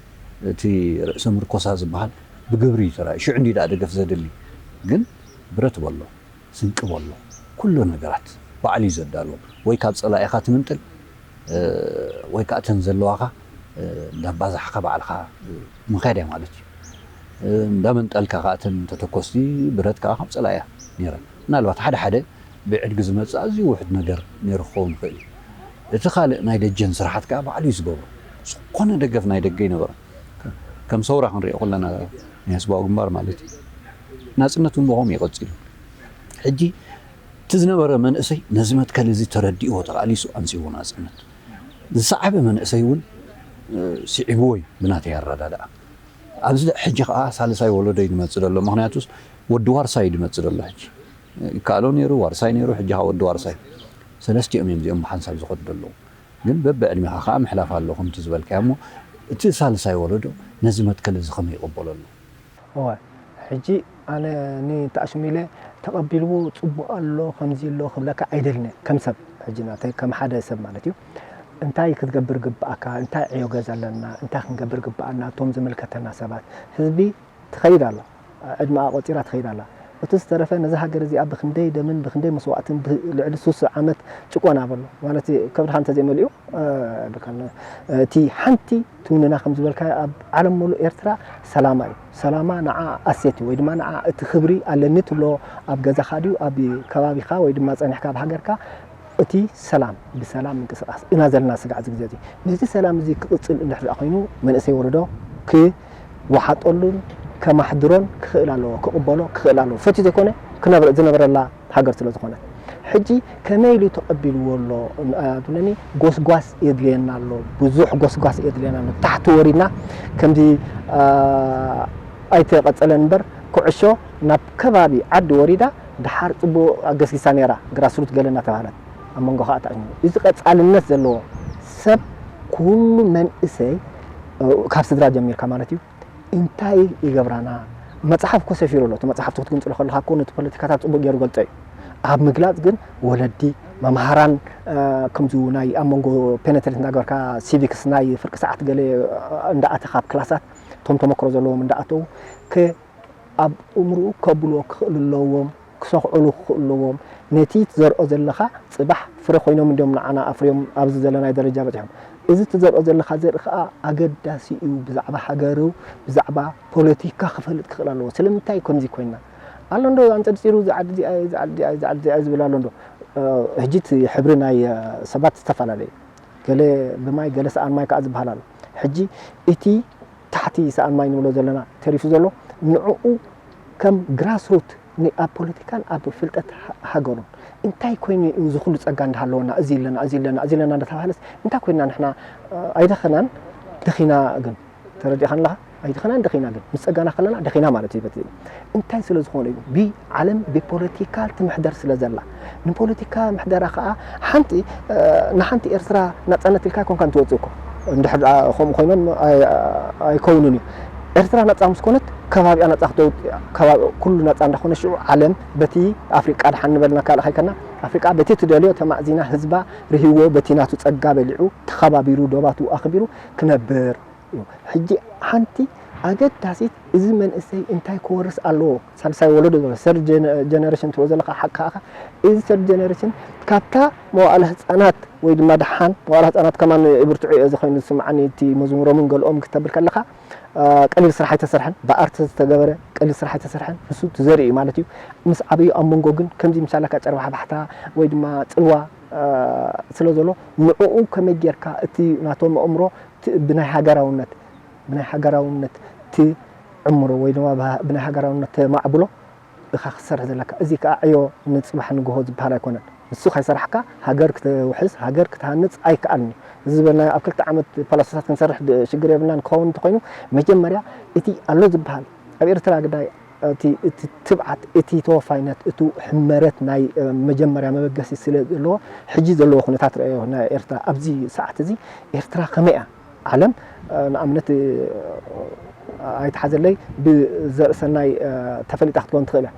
እቲ ርእሰ ምርኮሳ ዝበሃል ብግብሪ እዩ ተራእዩ። ሽዑ እንድዩ ደኣ ደገፍ ዘድሊ። ግን ብረት በሎ፣ ስንቂ በሎ፣ ኩሉ ነገራት ባዕሉ እዩ ዘዳልዎ። ወይ ካብ ጸላኢኻ ትምንጥል፣ እ፣ ወይ ከኣ እተን ዘለዋኻ፣ እ፣ እንዳባዛሕካ ባዕልኻ፣ እ፣ ምኻድ እያ ማለት እዩ። እ፣ እንዳመንጠልካ ከኣ እተን ተተኮስቲ ብረት ከኣ ካብ ጸላኢ እያ ነይረን። ምናልባት ሓደ ሓደ ብዕድጊ ዝመጽእ ኣዝዩ ውሑድ ነገር ነይሩ ክኸውን ይኽእል እዩ። እቲ ካልእ ናይ ደጀን ስራሓት ከኣ ባዕሉ እዩ ዝገብሮ። ዝኾነ ደገፍ ናይ ደገ ኣይነበረን። ከም ሰውራ ክንሪኦ ከለና ናይ ህዝባዊ ግንባር ማለት እዩ። ናጽነት እውን ብኸምኡ እዩ ቀጺሉ። ሕጂ እቲ ዝነበረ መንእሰይ ነዚ መትከል እዚ ተረዲእዎ ተቓሊሱ ኣምጺእዎ ናጽነት። ዝሰዓበ መንእሰይ እውን ስዒብዎ እዩ ብናተይ ኣረዳድኣ። ኣብዚ ሕጂ ከዓ ሳልሳይ ወለዶ እዩ ዝመፅእ ዘሎ። ምክንያቱስ ወዲ ዋርሳይ እዩ ዝመፅእ ዘሎ። ሕጂ ይከኣሎ ነይሩ፣ ዋርሳይ ነይሩ፣ ሕጂ ከዓ ወዲ ዋርሳይ። ሰለስቲኦም እዮም እዚኦም ብሓንሳብ ዝኸዱ ዘለዉ። ግን በብዕድሜኻ ከዓ ምሕላፍ ኣሎ ከምቲ ዝበልካዮ። እሞ እቲ ሳልሳይ ወለዶ ነዚ መትከል እዚ ከመይ ይቕበሎ ኣሎ? እወ፣ ሕጂ ኣነ ንተኣሽሚለ ተቐቢልዎ ጽቡቕ ኣሎ ከምዚ ኣሎ ክብለካ ኣይደልን እየ፣ ከም ሰብ ሕጂ ናተይ ከም ሓደ ሰብ ማለት እዩ። እንታይ ክትገብር ግብኣካ፣ እንታይ ዕዮ ገዛ ኣለና፣ እንታይ ክንገብር ግብኣና፣ እቶም ዝምልከተና ሰባት፣ ህዝቢ ትኸይድ ኣላ፣ ዕድመኣ ቆጺራ ትኸይድ ኣላ። እቲ ዝተረፈ ነዛ ሃገር እዚኣ ብኽንደይ ደምን ብኽንደይ መስዋእትን ብልዕሊ ሱስ ዓመት ጭቆና በሎ ማለት ከብድኻ እንተዘይመሊኡ እቲ ሓንቲ ትውንና ከም ዝበልካ ኣብ ዓለም ሙሉእ ኤርትራ ሰላማ እዩ። ሰላማ ንዓ ኣሴት እዩ ወይ ድማ ንዓ እቲ ክብሪ ኣለኒ ትብሎ ኣብ ገዛኻ ድዩ ኣብ ከባቢኻ ወይ ድማ ጸኒሕካ ኣብ ሃገርካ እቲ ሰላም ብሰላም ምንቅስቃስ ኢና ዘለና ስጋዕ እዚ ግዜ እዚ። ነዚ ሰላም እዚ ክቕጽል እንድሕር ኮይኑ መንእሰይ ወለዶ ክወሓጠሉን ከማሕድሮን ክኽእል ኣለዎ፣ ክቕበሎ ክኽእል ኣለዎ። ፈትዩ ዘይኮነ ክነብረ ዝነበረላ ሃገር ስለ ዝኾነት። ሕጂ ከመይ ኢሉ ተቐቢልዎ ኣሎ ትብለኒ? ጎስጓስ የድልየና ኣሎ፣ ብዙሕ ጎስጓስ የድልየና ኣሎ። ታሕቲ ወሪድና ከምዚ ኣይተቐጸለን እምበር ኩዕሾ ናብ ከባቢ ዓዲ ወሪዳ ደሓር ጽቡቕ ኣገስጊሳ ነይራ፣ ግራስሩት ገለ እናተባህለት ኣብ መንጎ ከዓ ተኣሽሙ። እዚ ቀጻልነት ዘለዎ ሰብ ኩሉ መንእሰይ ካብ ስድራ ጀሚርካ ማለት እዩ እንታይ ይገብራና? መጽሓፍ እኮ ሰፊሩ ኣሎ። እቲ መጽሓፍቲ ክትግንጽሎ ከለኻ እኮ ነቲ ፖለቲካታት ጽቡቕ ገይሩ ገልጾ እዩ። ኣብ ምግላጽ ግን ወለዲ፣ መምሃራን ከምዚ ናይ ኣብ መንጎ ፔነትሬት እንዳገበርካ ሲቪክስ ናይ ፍርቂ ሰዓት ገለ እንዳኣተኻ ኣብ ክላሳት እቶም ተመክሮ ዘለዎም እንዳኣተዉ ከ ኣብ እምርኡ ከብልዎ ክኽእሉ ኣለዎም። ክሰኽዕሉ ክኽእሉ ኣለዎም። ነቲ ትዘርኦ ዘለኻ ጽባሕ ፍረ ኮይኖም እንዲዮም ንዓና ኣፍርዮም ኣብዚ ዘለናዮ ደረጃ በጺሖም። እዚ ትዘርኦ ዘለኻ ዘርኢ ከኣ ኣገዳሲ እዩ። ብዛዕባ ሃገሩ ብዛዕባ ፖለቲካ ክፈልጥ ክኽእል ኣለዎ። ስለምንታይ ከምዚ ኮይና ኣሎ እንዶ ኣንጸርጺሩ እዚ ዓዲ እዚኣ እየ፣ እዚ ዓዲ እዚኣ እየ፣ እዚ ዓዲ እዚኣ እየ ዝብል ኣሎ እንዶ። ሕጂ እቲ ሕብሪ ናይ ሰባት ዝተፈላለየ ገለ ብማይ ገለ ሰኣን ማይ ከኣ ዝበሃል ኣሎ። ሕጂ እቲ ታሕቲ ሰኣን ማይ ንብሎ ዘለና ተሪፉ ዘሎ ንዕኡ ከም ግራስሩት ኣብ ፖለቲካን ኣብ ፍልጠት ሃገሩን እንታይ ኮይኑ እዩ እዚ ኩሉ ጸጋ እንዳሃለወና እዚ ኣለና እዚ ኣለና እዚ ኣለና እንዳተባሃለስ እንታይ ኮይና ንሕና ኣይደኸናን ደኺና ግን ተረዲእኻን ኣለኻ ኣይደኸናን ደኺና ግን ምስ ጸጋና ከለና ደኺና ማለት እዩ በቲ እንታይ ስለ ዝኾነ እዩ ብዓለም ብፖለቲካ ትምሕደር ስለ ዘላ ንፖለቲካ ምሕደራ ከዓ ሓንቲ ንሓንቲ ኤርትራ ናጻነት ኢልካ ኣይኮንካን ትወፅእ እኮ እንድሕር ከምኡ ኮይኖም ኣይከውንን እዩ ኤርትራ ናጻ ምስ ኮነት ከባቢኣ ናጻ ክትወጥ ኩሉ ናጻ እንዳኾነ ሽዑ ዓለም በቲ ኣፍሪቃ ድሓን ንበልና ካልእ ከይከና ኣፍሪቃ በቲ ትደልዮ ተማእዚና ህዝባ ርህዎ በቲ ናቱ ጸጋ በሊዑ ተኸባቢሩ ዶባቱ ኣኽቢሩ ክነብር እዩ ሕጂ ሓንቲ ኣገዳሲት እዚ መንእሰይ እንታይ ክወርስ ኣለዎ ሳልሳይ ወለዶ ዘሎ ሰርድ ጀነሬሽን ትብሎ ዘለካ ሓቅኻ እዚ ሰርድ ጀነሬሽን ካብታ መዋእለ ህፃናት ወይ ድማ ደሓን መዋእለ ህፃናት ከማን ብርትዑ እየ ዝኮይኑ ዝስምዓኒ እቲ መዝሙሮምን ገልኦም ክተብል ከለካ ቀሊል ስራሕ ኣይተሰርሐን ብኣርት ዝተገበረ ቀሊል ስራሕ ኣይተሰርሐን ንሱ ትዘርኢ እዩ ማለት እዩ ምስ ዓበዩ ኣብ መንጎ ግን ከምዚ ምሳለካ ጨርባሕባሕታ ወይ ድማ ፅልዋ ስለ ዘሎ ንዕኡ ከመይ ጌርካ እቲ ናቶም ኣእምሮ ብናይ ሃገራውነት ብናይ ሃገራውነት ትዕምሮ ወይ ድማ ብናይ ሃገራውነት ተማዕብሎ ኢኻ ክትሰርሕ ዘለካ። እዚ ከዓ ዕዮ ንፅባሕ ንግሆ ዝበሃል ኣይኮነን። ንሱ ከይሰራሕካ ሃገር ክትውሕስ፣ ሃገር ክትሃንፅ ኣይከኣልን እዩ። እዚ ዝበልናዮ ኣብ ክልተ ዓመት ፓላሶታት ክንሰርሕ ሽግር የብልናን ክኸውን እንተኾይኑ መጀመርያ እቲ ኣሎ ዝበሃል ኣብ ኤርትራ ግዳይ እቲ ትብዓት፣ እቲ ተወፋይነት፣ እቲ ሕመረት ናይ መጀመርያ መበገሲ ስለ ዘለዎ ሕጂ ዘለዎ ኩነታት ረኣዮ ናይ ኤርትራ ኣብዚ ሰዓት እዚ ኤርትራ ከመይ እያ ዓለም ንኣብነት ኣይትሓዘለይ ብዘርእሰናይ ተፈሊጣ ክትከውን ትኽእል እያ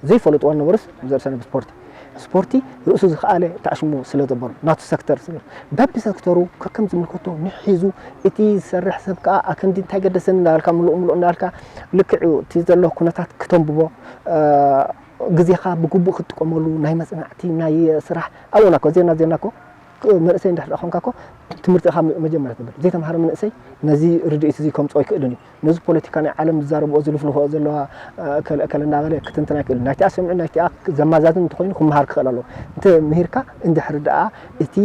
ዘይፈለጥዋ ነበሩስ ብዘርእሰናይ ብስፖርቲ ስፖርቲ ርእሱ ዝኸኣለ ተኣሽሙ ስለ ዘበሉ ናቱ ሰክተር ስለ በቢ ሰክተሩ ከከም ዝምልከቶ ንሒዙ እቲ ዝሰርሕ ሰብ ከዓ ኣከንዲ እንታይ ገደሰኒ እንዳበልካ ምሉእ ምሉእ እንዳበልካ ልክዕ እቲ ዘሎ ኩነታት ክተንብቦ ግዜኻ ብግቡእ ክትጥቀመሉ ናይ መፅናዕቲ ናይ ስራሕ ኣብኡ ናኮ ዜና ዜና ኮ መንእሰይ እንድሕር ደኣ ኾንካ እኮ ትምህርቲ ኢኻ መጀመርያ ትብል። ዘይተምሃረ መንእሰይ ነዚ ርድኢት እዚ ከምፅኦ ኣይክእልን እዩ። ነዚ ፖለቲካ ናይ ዓለም ዝዛረብኦ ዝልፍልፎ ዘለዋ፣ እ፣ እከለ እከለ እንዳበለ ክትንትን ኣይክእልን። ናይቲኣ ሰሚዑ ናይቲኣ ዘማዛዝን እንተኾይኑ ክመሃር ክኽእል ኣለዎ። እንተ ምሂርካ እንድሕር ደኣ እቲ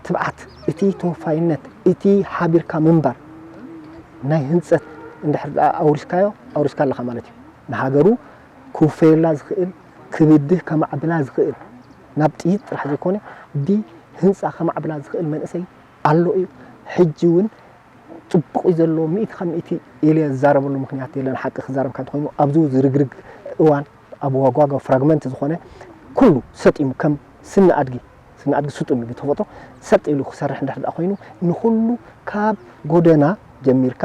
ትብዓት፣ እቲ ተወፋይነት፣ እቲ ሓቢርካ ምንባር ናይ ህንፀት እንድሕር ደኣ ኣውሪስካዮ፣ ኣውሪስካ ኣለኻ ማለት እዩ። ንሃገሩ ክውፈየላ ዝኽእል፣ ክብድህ ከማዕብላ ዝኽእል፣ ናብ ጥይት ጥራሕ ዘይኮነ ብህንፃ ከማዕብላ ዝኽእል መንእሰይ ኣሎ እዩ። ሕጂ እውን ፅቡቕ እዩ ዘሎ፣ ሚእቲ ካብ ሚእቲ ኢለ ዝዛረበሉ ምኽንያት የለን። ሓቂ ክዛረብ ካብ እንተኾይኑ ኣብዚ ዝርግርግ እዋን ኣብ ዋጓጓ ፍራግመንት ዝኾነ ኩሉ ሰጢሙ ከም ስኒ ኣድጊ፣ ስኒ ኣድጊ ስጡም እዩ ብተፈጥሮ፣ ሰጥ ኢሉ ክሰርሕ እንድሕር ደኣ ኮይኑ ንኹሉ ካብ ጎደና ጀሚርካ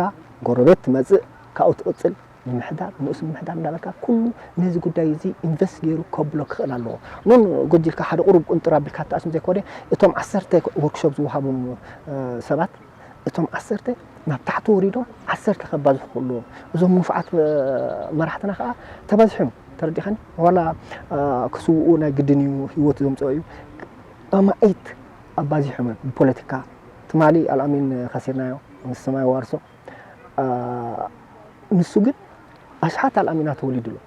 ጎረቤት ትመጽእ ካብኡ ትቕጽል ንምሕዳር ንኡስ ምምሕዳር እንዳበልካ ኩሉ ነዚ ጉዳይ እዚ ኢንቨስት ገይሩ ከብሎ ክኽእል ኣለዎ። ኖን ጎጅልካ ሓደ ቁሩብ ቁንጥር ኣቢልካ ትኣስም ዘይኮነ እቶም ዓሰርተ ወርክሾፕ ዝወሃቦም ሰባት እቶም ዓሰርተ ናብ ታሕቲ ወሪዶም ዓሰርተ ከባዝሑ ክኽእሉ እዞም ሙፍዓት መራሕትና ከዓ ተባዚሖም ተረዲኻኒ ዋላ ክስውኡ ናይ ግድን እዩ ህይወት ዘምፅኦ እዩ ኣማኢት ኣባዚሖም ብፖለቲካ ትማሊ ኣልኣሚን ከሲርናዮ ምስ ሰማይ ዋርሶ ንሱ ግን ኣሽሓት ኣልኣሚና ተወሊዱ ኣሎ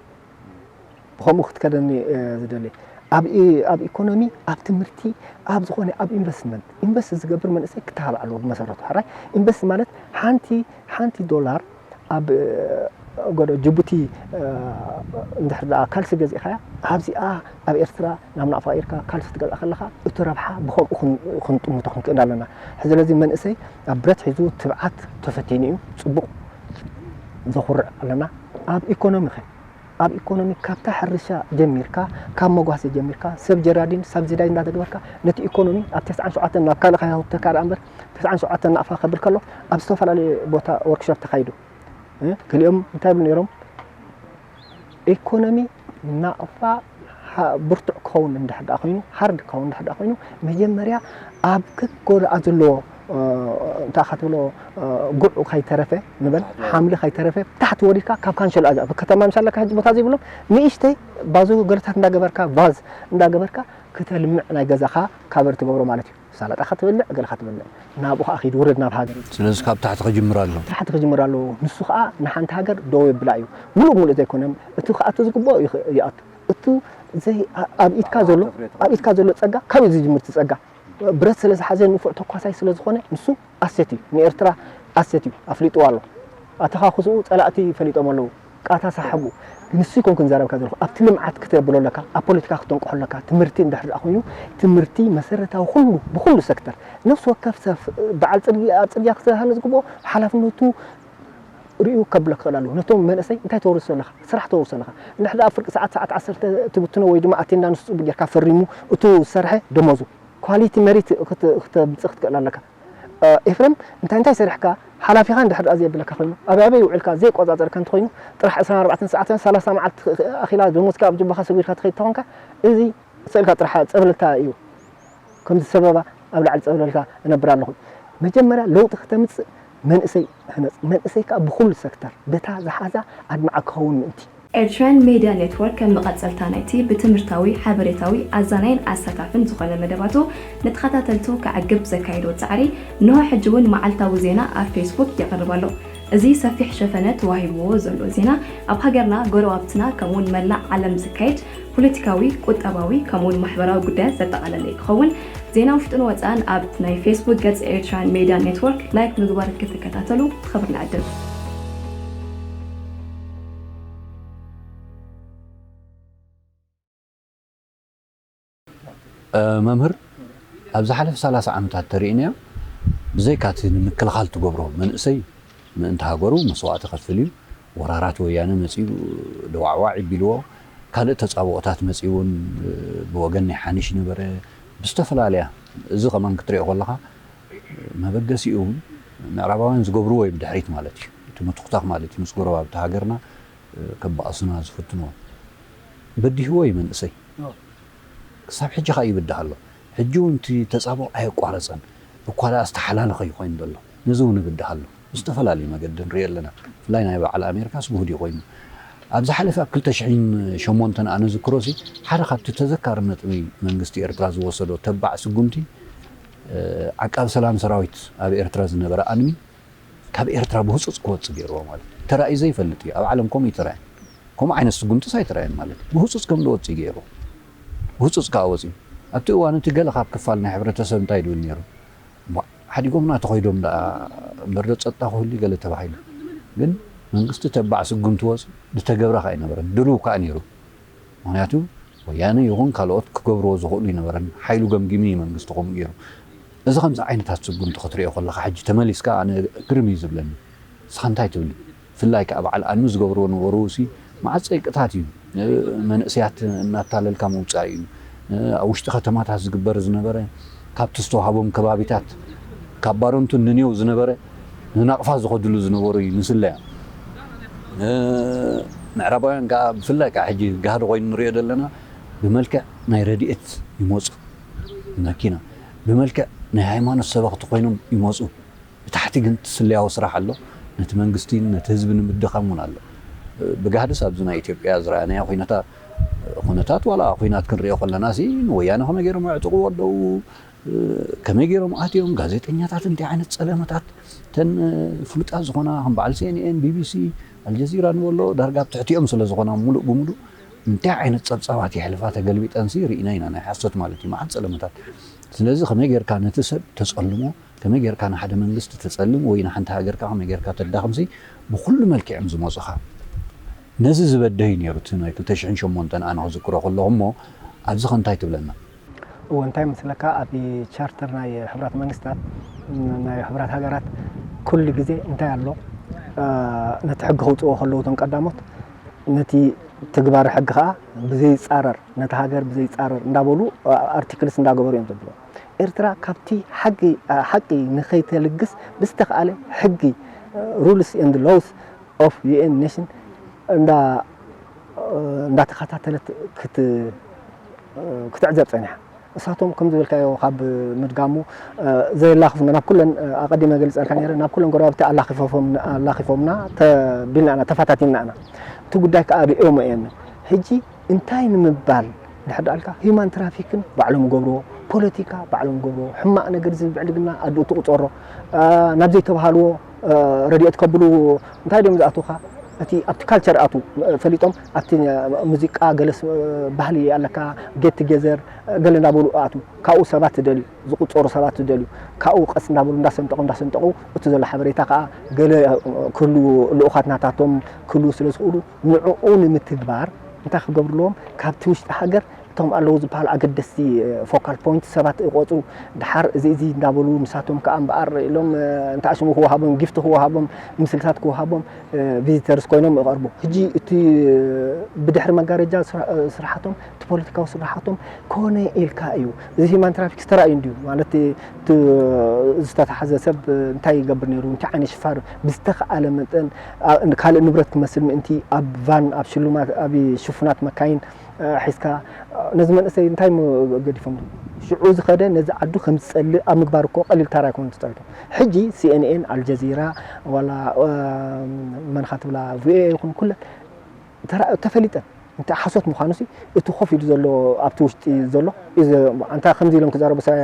ብኸምኡ ክትከደኒ ዝደሊ ኣብ ኢኮኖሚ ኣብ ትምህርቲ ኣብ ዝኾነ ኣብ ኢንቨስትመንት ኢንቨስት ዝገብር መንእሰይ ክተባባዕ ኣለዎ ብመሰረቱ ሕራይ ኢንቨስት ማለት ሓንቲ ሓንቲ ዶላር ኣብ ጎዶ ጅቡቲ እንድሕር ደኣ ካልሲ ገዚእኻያ ኣብዚኣ ኣብ ኤርትራ ናብ ናቕፋ ኢርካ ካልሲ ትገዝእ ከለኻ እቲ ረብሓ ብኸምኡ ክንጥምቶ ክንክእል ኣለና ስለዚ መንእሰይ ኣብ ብረት ሒዙ ትብዓት ተፈቲኑ እዩ ፅቡቕ ዘኹርዕ ኣለና ኣብ ኢኮኖሚ ኸ ኣብ ኢኮኖሚ ካብታ ሕርሻ ጀሚርካ ካብ መጓሰ ጀሚርካ ሰብ ጀራዲን ሳብዚዳይ እንዳተግበርካ ነቲ ኢኮኖሚ ኣብ ተስዓን ሸውዓተን ናብ ካልእ ከይተካ ደኣ እምበር ተስዓን ሸውዓተን ናቕፋ ከብል ከሎ ኣብ ዝተፈላለየ ቦታ ወርክሾፕ ተኻይዱ ገሊኦም እንታይ ይብሉ ነይሮም ኢኮኖሚ ናቕፋ ብርቱዕ ክኸውን እንድሕር ደኣ ኮይኑ ሃርድ ክኸውን እንድሕር ደኣ ኮይኑ መጀመርያ ኣብ ከጎድኣ ዘለዎ እንታይ ክትብሎ ጉዕ ከይተረፈ ንበል ሓምሊ ከይተረፈ ታሕቲ ወሪድካ ካብ ካንሸሎ ኣዛ ከተማ ምሻለካ ሕጂ ቦታ ዘይብሎም ንእሽተይ ባዞ ገለታት እንዳገበርካ ቫዝ እንዳገበርካ ክተልምዕ ናይ ገዛኻ ካበር ትገብሮ ማለት እዩ ሳላጣ ክትበልዕ ገለ ክትበልዕ ናብኡ ከዓ ኪድ ውረድ ናብ ሃገር ስለዚ ካብ ታሕቲ ክጅምር ኣሎ ታሕቲ ክጅምር ኣለዎ ንሱ ከዓ ንሓንቲ ሃገር ደው የብላ እዩ ሙሉእ ሙሉእ ዘይኮነ እቲ ክኣቱ ዝግብኦ ይኣቱ እቱ ዘይ ኣብ ኢድካ ዘሎ ኣብ ኢድካ ዘሎ ጸጋ ካበይ ዝጅምር እቲ ጸጋ ብረት ስለ ዝሓዘ ንፉዕ ተኳሳይ ስለ ዝኾነ ንሱ ኣሴት እዩ ንኤርትራ ኣሴት እዩ ኣፍሊጥዋ ኣሎ ኣተኻኽስኡ ጸላእቲ ፈሊጦም ኣለዉ ቃታ ሳሕቡ ንሱ ይኮን ክንዛረብካ ዘለኹ ኣብቲ ልምዓት ክተብሎ ኣለካ ኣብ ፖለቲካ ክተንቅሖ ኣለካ ትምህርቲ እንድሕር ደኣ ኮይኑ ትምህርቲ መሰረታዊ ኩሉ ብኩሉ ሰክተር ነፍሲ ወከፍ ሰብ በዓል ጽርግያ ኣብ ጽርግያ ክስተሃነ ዝግብኦ ሓላፍነቱ ርእዩ ከብሎ ክኽእል ኣለዎ ነቶም መንእሰይ እንታይ ተወርሶ ኣለኻ ስራሕ ተወርሶ ኣለኻ እንድሕር ደኣ ፍርቂ ሰዓት ሰዓት ዓሰርተ ትብትኖ ወይ ድማ ኣቴንዳንስ ጽቡቅ ጌርካ ፈሪሙ እቱ ዝሰርሐ ደሞዙ ኳሊቲ መሪት ክተምጽእ ክትክእል ኣለካ ኤፍረም እንታይ እንታይ ሰሪሕካ ሓላፊኻ እንድሕር ደኣ ዘየብለካ ኮይኑ ኣበይ ኣበይ ውዒልካ ዘይቆጻጸርካ እንተኮይኑ ጥራሕ ዕስራን ኣርባዕተን ሰዓትን ሰላሳ መዓልቲ ኣኺላ ደሞዝካ ኣብ ጅባኻ ሰጒድካ ትኸይድ ተኾንካ እዚ ስእልካ ጥራሕ ጸብለልታ እዩ ከምዚ ሰበባ ኣብ ላዕሊ ጸብለልካ እነብር ኣለኹ መጀመርያ ለውጢ ክተምጽእ መንእሰይ ህነጽ መንእሰይ ከዓ ብኩሉ ሰክተር በታ ዝሓዛ ኣድማዓ ክኸውን ምእንቲ ኤርትራን ሜድያ ኔትወርክ ከም መቐጸልታ ናይቲ ብትምህርታዊ፣ ሓበሬታዊ፣ ኣዛናይን ኣሳታፍን ዝኾነ መደባቱ ንተኸታተልቱ ከዕግብ ዘካየዶ ጻዕሪ እንሆ ሕጂ እውን መዓልታዊ ዜና ኣብ ፌስቡክ የቕርብ ኣሎ። እዚ ሰፊሕ ሸፈነ ተዋሂብዎ ዘሎ ዜና ኣብ ሃገርና፣ ጎረባብትና ከምኡውን መላእ ዓለም ዝካየድ ፖለቲካዊ፣ ቁጠባዊ ከምኡውን ማሕበራዊ ጉዳያት ዘጠቓለለ እዩ ክኸውን። ዜና ውሽጥን ወፃእን ኣብ ናይ ፌስቡክ ገጽ ኤርትራን ሜድያ ኔትወርክ ላይክ ምግባር ክትከታተሉ ብኽብሪ ንዕድም። መምህር ኣብ ዝሓለፈ ሰላሳ ዓመታት ተርእናዮ ብዘይካ እቲ ንምክልኻል ትገብሮ መንእሰይ ምእንቲ ሃገሩ መስዋእቲ ከፍል እዩ። ወራራት ወያነ መፂኡ ደዋዕዋዕ ይቢልዎ። ካልእ ተፃብኦታት መፂኡ እውን ብወገን ናይ ሓኒሽ ነበረ ብዝተፈላለያ እዚ ከማን ክትሪኦ ከለኻ መበገሲኡ እውን ምዕራባውያን ዝገብርዎ እዩ ብድሕሪት ማለት እዩ። እቲ ምትኩታኽ ማለት እዩ ምስ ጎረባብቲ ሃገርና ከበኣሱና ዝፍትንዎ። በዲህዎ እዩ መንእሰይ። ክሳብ ሕጂ ከዓ ይብድህ ኣሎ። ሕጂ እውን እቲ ተፃብኦ ኣየቋረፀን። እኳ ደኣ ዝተሓላለኸ እዩ ኮይኑ ዘሎ። ነዚ እውን ይብድህ ኣሎ። ብዝተፈላለዩ መገዲ ንሪኦ ኣለና። ብፍላይ ናይ በዓል ኣሜሪካስ ግሁድ እዩ ኮይኑ። ኣብ ዝሓለፈ ኣብ ክልተ ሽሕን ሸሞንተን ኣነ ዝክሮሲ ሓደ ካብቲ ተዘካሪ ነጥቢ መንግስቲ ኤርትራ ዝወሰዶ ተባዕ ስጉምቲ ዓቃብ ሰላም ሰራዊት ኣብ ኤርትራ ዝነበረ ኣንሚ ካብ ኤርትራ ብህጹጽ ክወጽእ ገይርዎ ማለት እዩ። ተራእዩ ዘይፈልጥ እዩ። ኣብ ዓለም ከምኡ ኣይተራእየን። ከምኡ ዓይነት ስጉምትስ ኣይተራእየን ማለት እዩ። ብህጹጽ ከም ዝወጽእ ገይሩ። ብህጹጽ ከኣ ወጺኡ። ኣብቲ እዋን እቲ ገለ ካብ ክፋል ናይ ሕብረተሰብ እንታይ ድብል ነይሩ? እሞ ሓዲጎምና ተኸይዶም ደኣ እምበር ዶ ጸጥታ ክህሉ ገለ ተባሂሉ። ግን መንግስቲ ተባዕ ስጉምቲ ወጺኡ ዝተገብረ ከኣ ኣይነበረን። ድሉው ከኣ ነይሩ። ምኽንያቱ ወያነ ይኹን ካልኦት ክገብርዎ ዝኽእሉ ኣይነበረን። ሓይሉ ገምጊሙ እዩ መንግስቲ ከምኡ ገይሩ። እዚ ከምዚ ዓይነታት ስጉምቲ ክትሪኦ ከለኻ ሕጂ ተመሊስካ ኣነ ግርም እዩ ዝብለኒ። ንስኻ እንታይ ትብል? ብፍላይ ከኣ በዓል ኣኑ ዝገብርዎ ነበሩ ሲ መዓት ጸይቅታት እዩ። መንእሰያት እናታለልካ ምውጻእ እዩ። ኣብ ውሽጢ ከተማታት ዝግበር ዝነበረ ካብቲ ዝተዋህቦም ከባቢታት ካብ ባረንቱ ንኔው ዝነበረ ንናቕፋ ዝኸድሉ ዝነበሩ እዩ ንስለያ። ምዕራባውያን ከዓ ብፍላይ ከዓ ሕጂ ጋህዲ ኮይኑ ንሪኦ ዘለና ብመልክዕ ናይ ረድኤት ይመፁ መኪና ብመልክዕ ናይ ሃይማኖት ሰበኽቲ ኮይኖም ይመፁ። ብታሕቲ ግን እቲ ስለያዊ ስራሕ ኣሎ። ነቲ መንግስቲ ነቲ ህዝቢ ንምድኻም እውን ኣሎ። ብጋህድስ ኣብዚ ናይ ኢትዮጵያ ዝረኣናዮ ኩነታ ኩነታት ዋላ ኩናት ክንሪኦ ከለና ሲ ንወያነ ከመይ ገይሮም ኣዕጥቕዎ ኣለዉ? ከመይ ገይሮም ኣትዮም? ጋዜጠኛታት እንታይ ዓይነት ጸለመታት? እተን ፍሉጣት ዝኾና ከም በዓል ሲኤንኤን፣ ቢቢሲ፣ ኣልጀዚራ ንበሎ ዳርጋ ኣብ ትሕቲኦም ስለ ዝኾና ሙሉእ ብሙሉእ እንታይ ዓይነት ጸብጻባት የሕልፋ ተገልቢጠንሲ ርኢና ኢና። ናይ ሓሶት ማለት እዩ። መዓት ጸለመታት። ስለዚ ከመይ ጌርካ ነቲ ሰብ ተጸልሞ፣ ከመይ ጌርካ ንሓደ መንግስቲ ተጸልም ወይ ንሓንቲ ሃገርካ ከመይ ጌርካ ተዳኽምሲ ብኹሉ መልክዕ እዮም ዝመጹኻ። ነዚ ዝበደዩ ነይሩ እቲ ናይ ክልተ ሽሕን ሸሞንተን ኣነ ክዝክሮ ከለኹ እሞ ኣብዚ ከ እንታይ ትብለና? እወ እንታይ መስለካ ኣብ ቻርተር ናይ ሕቡራት መንግስታት ናይ ሕቡራት ሃገራት ኩሉ ግዜ እንታይ ኣሎ ነቲ ሕጊ ከውፅዎ ከለዉ እቶም ቀዳሞት ነቲ ትግባረ ሕጊ ከዓ ብዘይፃረር ነቲ ሃገር ብዘይፃረር እንዳበሉ ኣርቲክልስ እንዳገበሩ እዮም ዘብልዎ። ኤርትራ ካብቲ ሓቂ ንኸይተልግስ ብዝተኻእለ ሕጊ rules and laws of UN nation እንዳተኸታተለት ክትዕዘብ ፀኒሓ። እሳቶም ከም ዝበልካዮ ካብ ምድጋሙ ዘየላኽፉና ናብ ኩለን ኣቐዲመ ገልፀልካ ነይረ ናብ ኩለን ጎረባብቲ ኣላኺፎምና ተቢልና ኢና ተፈታቲንና ኢና። እቲ ጉዳይ ከዓ ርእዮሞ እዮም። ሕጂ እንታይ ንምባል ድሕር ዳልካ human trafficking ባዕሎም ገብርዎ ፖለቲካ ባዕሎም ገብርዎ ሕማቕ ነገር ዝብል ብዕልግና ኣድኡ ትቁፀሮ ናብ ዘይተባሃልዎ ረድኤት ከብሉ እንታይ ድዮም ዝኣትውካ እቲ ኣብቲ ካልቸር ኣቱ ፈሊጦም ኣብቲ ሙዚቃ ገለ ባህሊ ኣለካ get together ገለ እንዳበሉ ኣቱ ካብኡ ሰባት ትደልዩ ዝቁፀሩ ሰባት ትደልዩ ካብኡ ቀስ እንዳበሉ እንዳሰንጠቁ እንዳሰንጠቁ እቲ ዘሎ ሓበሬታ ከዓ ገለ ክህሉ ልኡኻት ናታቶም ክህሉ ስለ ዝኽእሉ ንዕኡ ንምትግባር እንታይ ክገብሩ ኣለዎም ካብቲ ውሽጢ ሃገር እቶም ኣለዉ ዝበሃሉ ኣገደስቲ focal point ሰባት ይቆፁ ድሓር እዚ እዚ እንዳበሉ ንሳቶም ከዓ እምበኣር ኢሎም እንተኣሽሙ ክወሃቦም gift ክወሃቦም ምስልታት ክወሃቦም visitors ኮይኖም ይቐርቡ ሕጂ እቲ ብድሕሪ መጋረጃ ስራሕቶም እቲ ፖለቲካዊ ስራሕቶም ኮነ ኢልካ እዩ እዚ human traffic ተራእዩ እንድዩ ማለት ዝተተሓዘ ሰብ እንታይ ይገብር ነይሩ እንታይ ዓይነት ሽፋር ብዝተኸኣለ መጠን ካልእ ንብረት ክመስል ምእንቲ ኣብ van ኣብ ሽሉማት ኣብ ሽፉናት መካይን ሒዝካ ነዚ መንእሰይ እንታይ ገዲፎም ሽዑ ዝኸደ ነዚ ዓዱ ከም ዝፀልእ ኣብ ምግባር እኮ ቀሊል ታራ ኣይኮነ ተፃዊቶም ሕጂ CNN ኣልጀዚራ ዋላ መንኻ ትብላ VOA ይኹን ኩለን ተፈሊጠን እንተ ሓሶት ምዃኑ ሲ እቲ ኮፍ ኢሉ ዘሎ ኣብቲ ውሽጢ ዘሎ ኣንታ ከምዚ ኢሎም ክዛረቡ ሰብ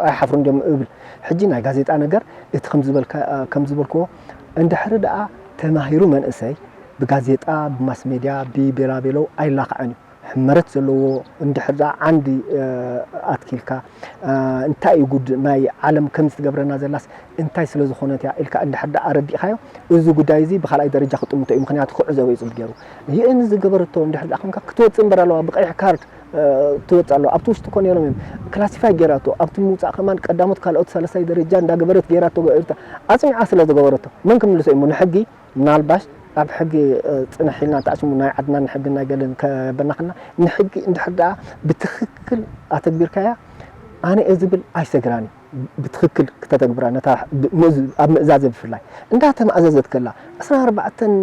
ኣይሓፍሩ እንዲም እብል ሕጂ ናይ ጋዜጣ ነገር እቲ ከም ዝበልክዎ እንድሕሪ ደኣ ተማሂሩ መንእሰይ ብጋዜጣ ብማስ ሜድያ ብቤላቤለው ኣይላኽዐን እዩ ሕመረት ዘለዎ እንድሕር ደኣ ዓንዲ ኣትኪልካ እንታይ እዩ ጉድ ናይ ዓለም ከምዚ ትገብረና ዘላስ እንታይ ስለ ዝኾነት እያ ኢልካ እንድሕር ደኣ ኣረዲእኻዮ እዚ ጉዳይ እዚ ብካልኣይ ደረጃ ክጥምቶ እዩ ምክንያቱ ክዕዘቦ እዩ ዝብል ገይሩ ይእን ዝገበረቶ እንድሕር ደኣ ኮንካ ክትወፅእ እምበር ኣለዋ ብቀይሕ ካርድ ትወፅእ ኣለዋ ኣብቲ ውሽጢ ኮነ ኢሎም እዮም ክላሲፋይ ገይራቶ ኣብቲ ምውፃእ ከማን ቀዳሞት ካልኦት ሳለሳይ ደረጃ እንዳገበረት ገይራቶ ኣፅኒዓ ስለ ዝገበረቶ መን ክምልሶ እዩ ንሕጊ ምናልባሽ ኣብ ሕጊ ፅንሕ ኢልና ተኣሽሙ ናይ ዓድና ንሕግን ናይ ገለን ከበናኽልና ንሕጊ እንድሕር ደኣ ብትኽክል ኣተግቢርካያ ኣነ እየ ዝብል ኣይሰግራን እዩ ብትኽክል ክተተግብራ ነታ ኣብ ምእዛዘ ብፍላይ እንዳተማእዘዘት ከላ ዕስራን ኣርባዕተን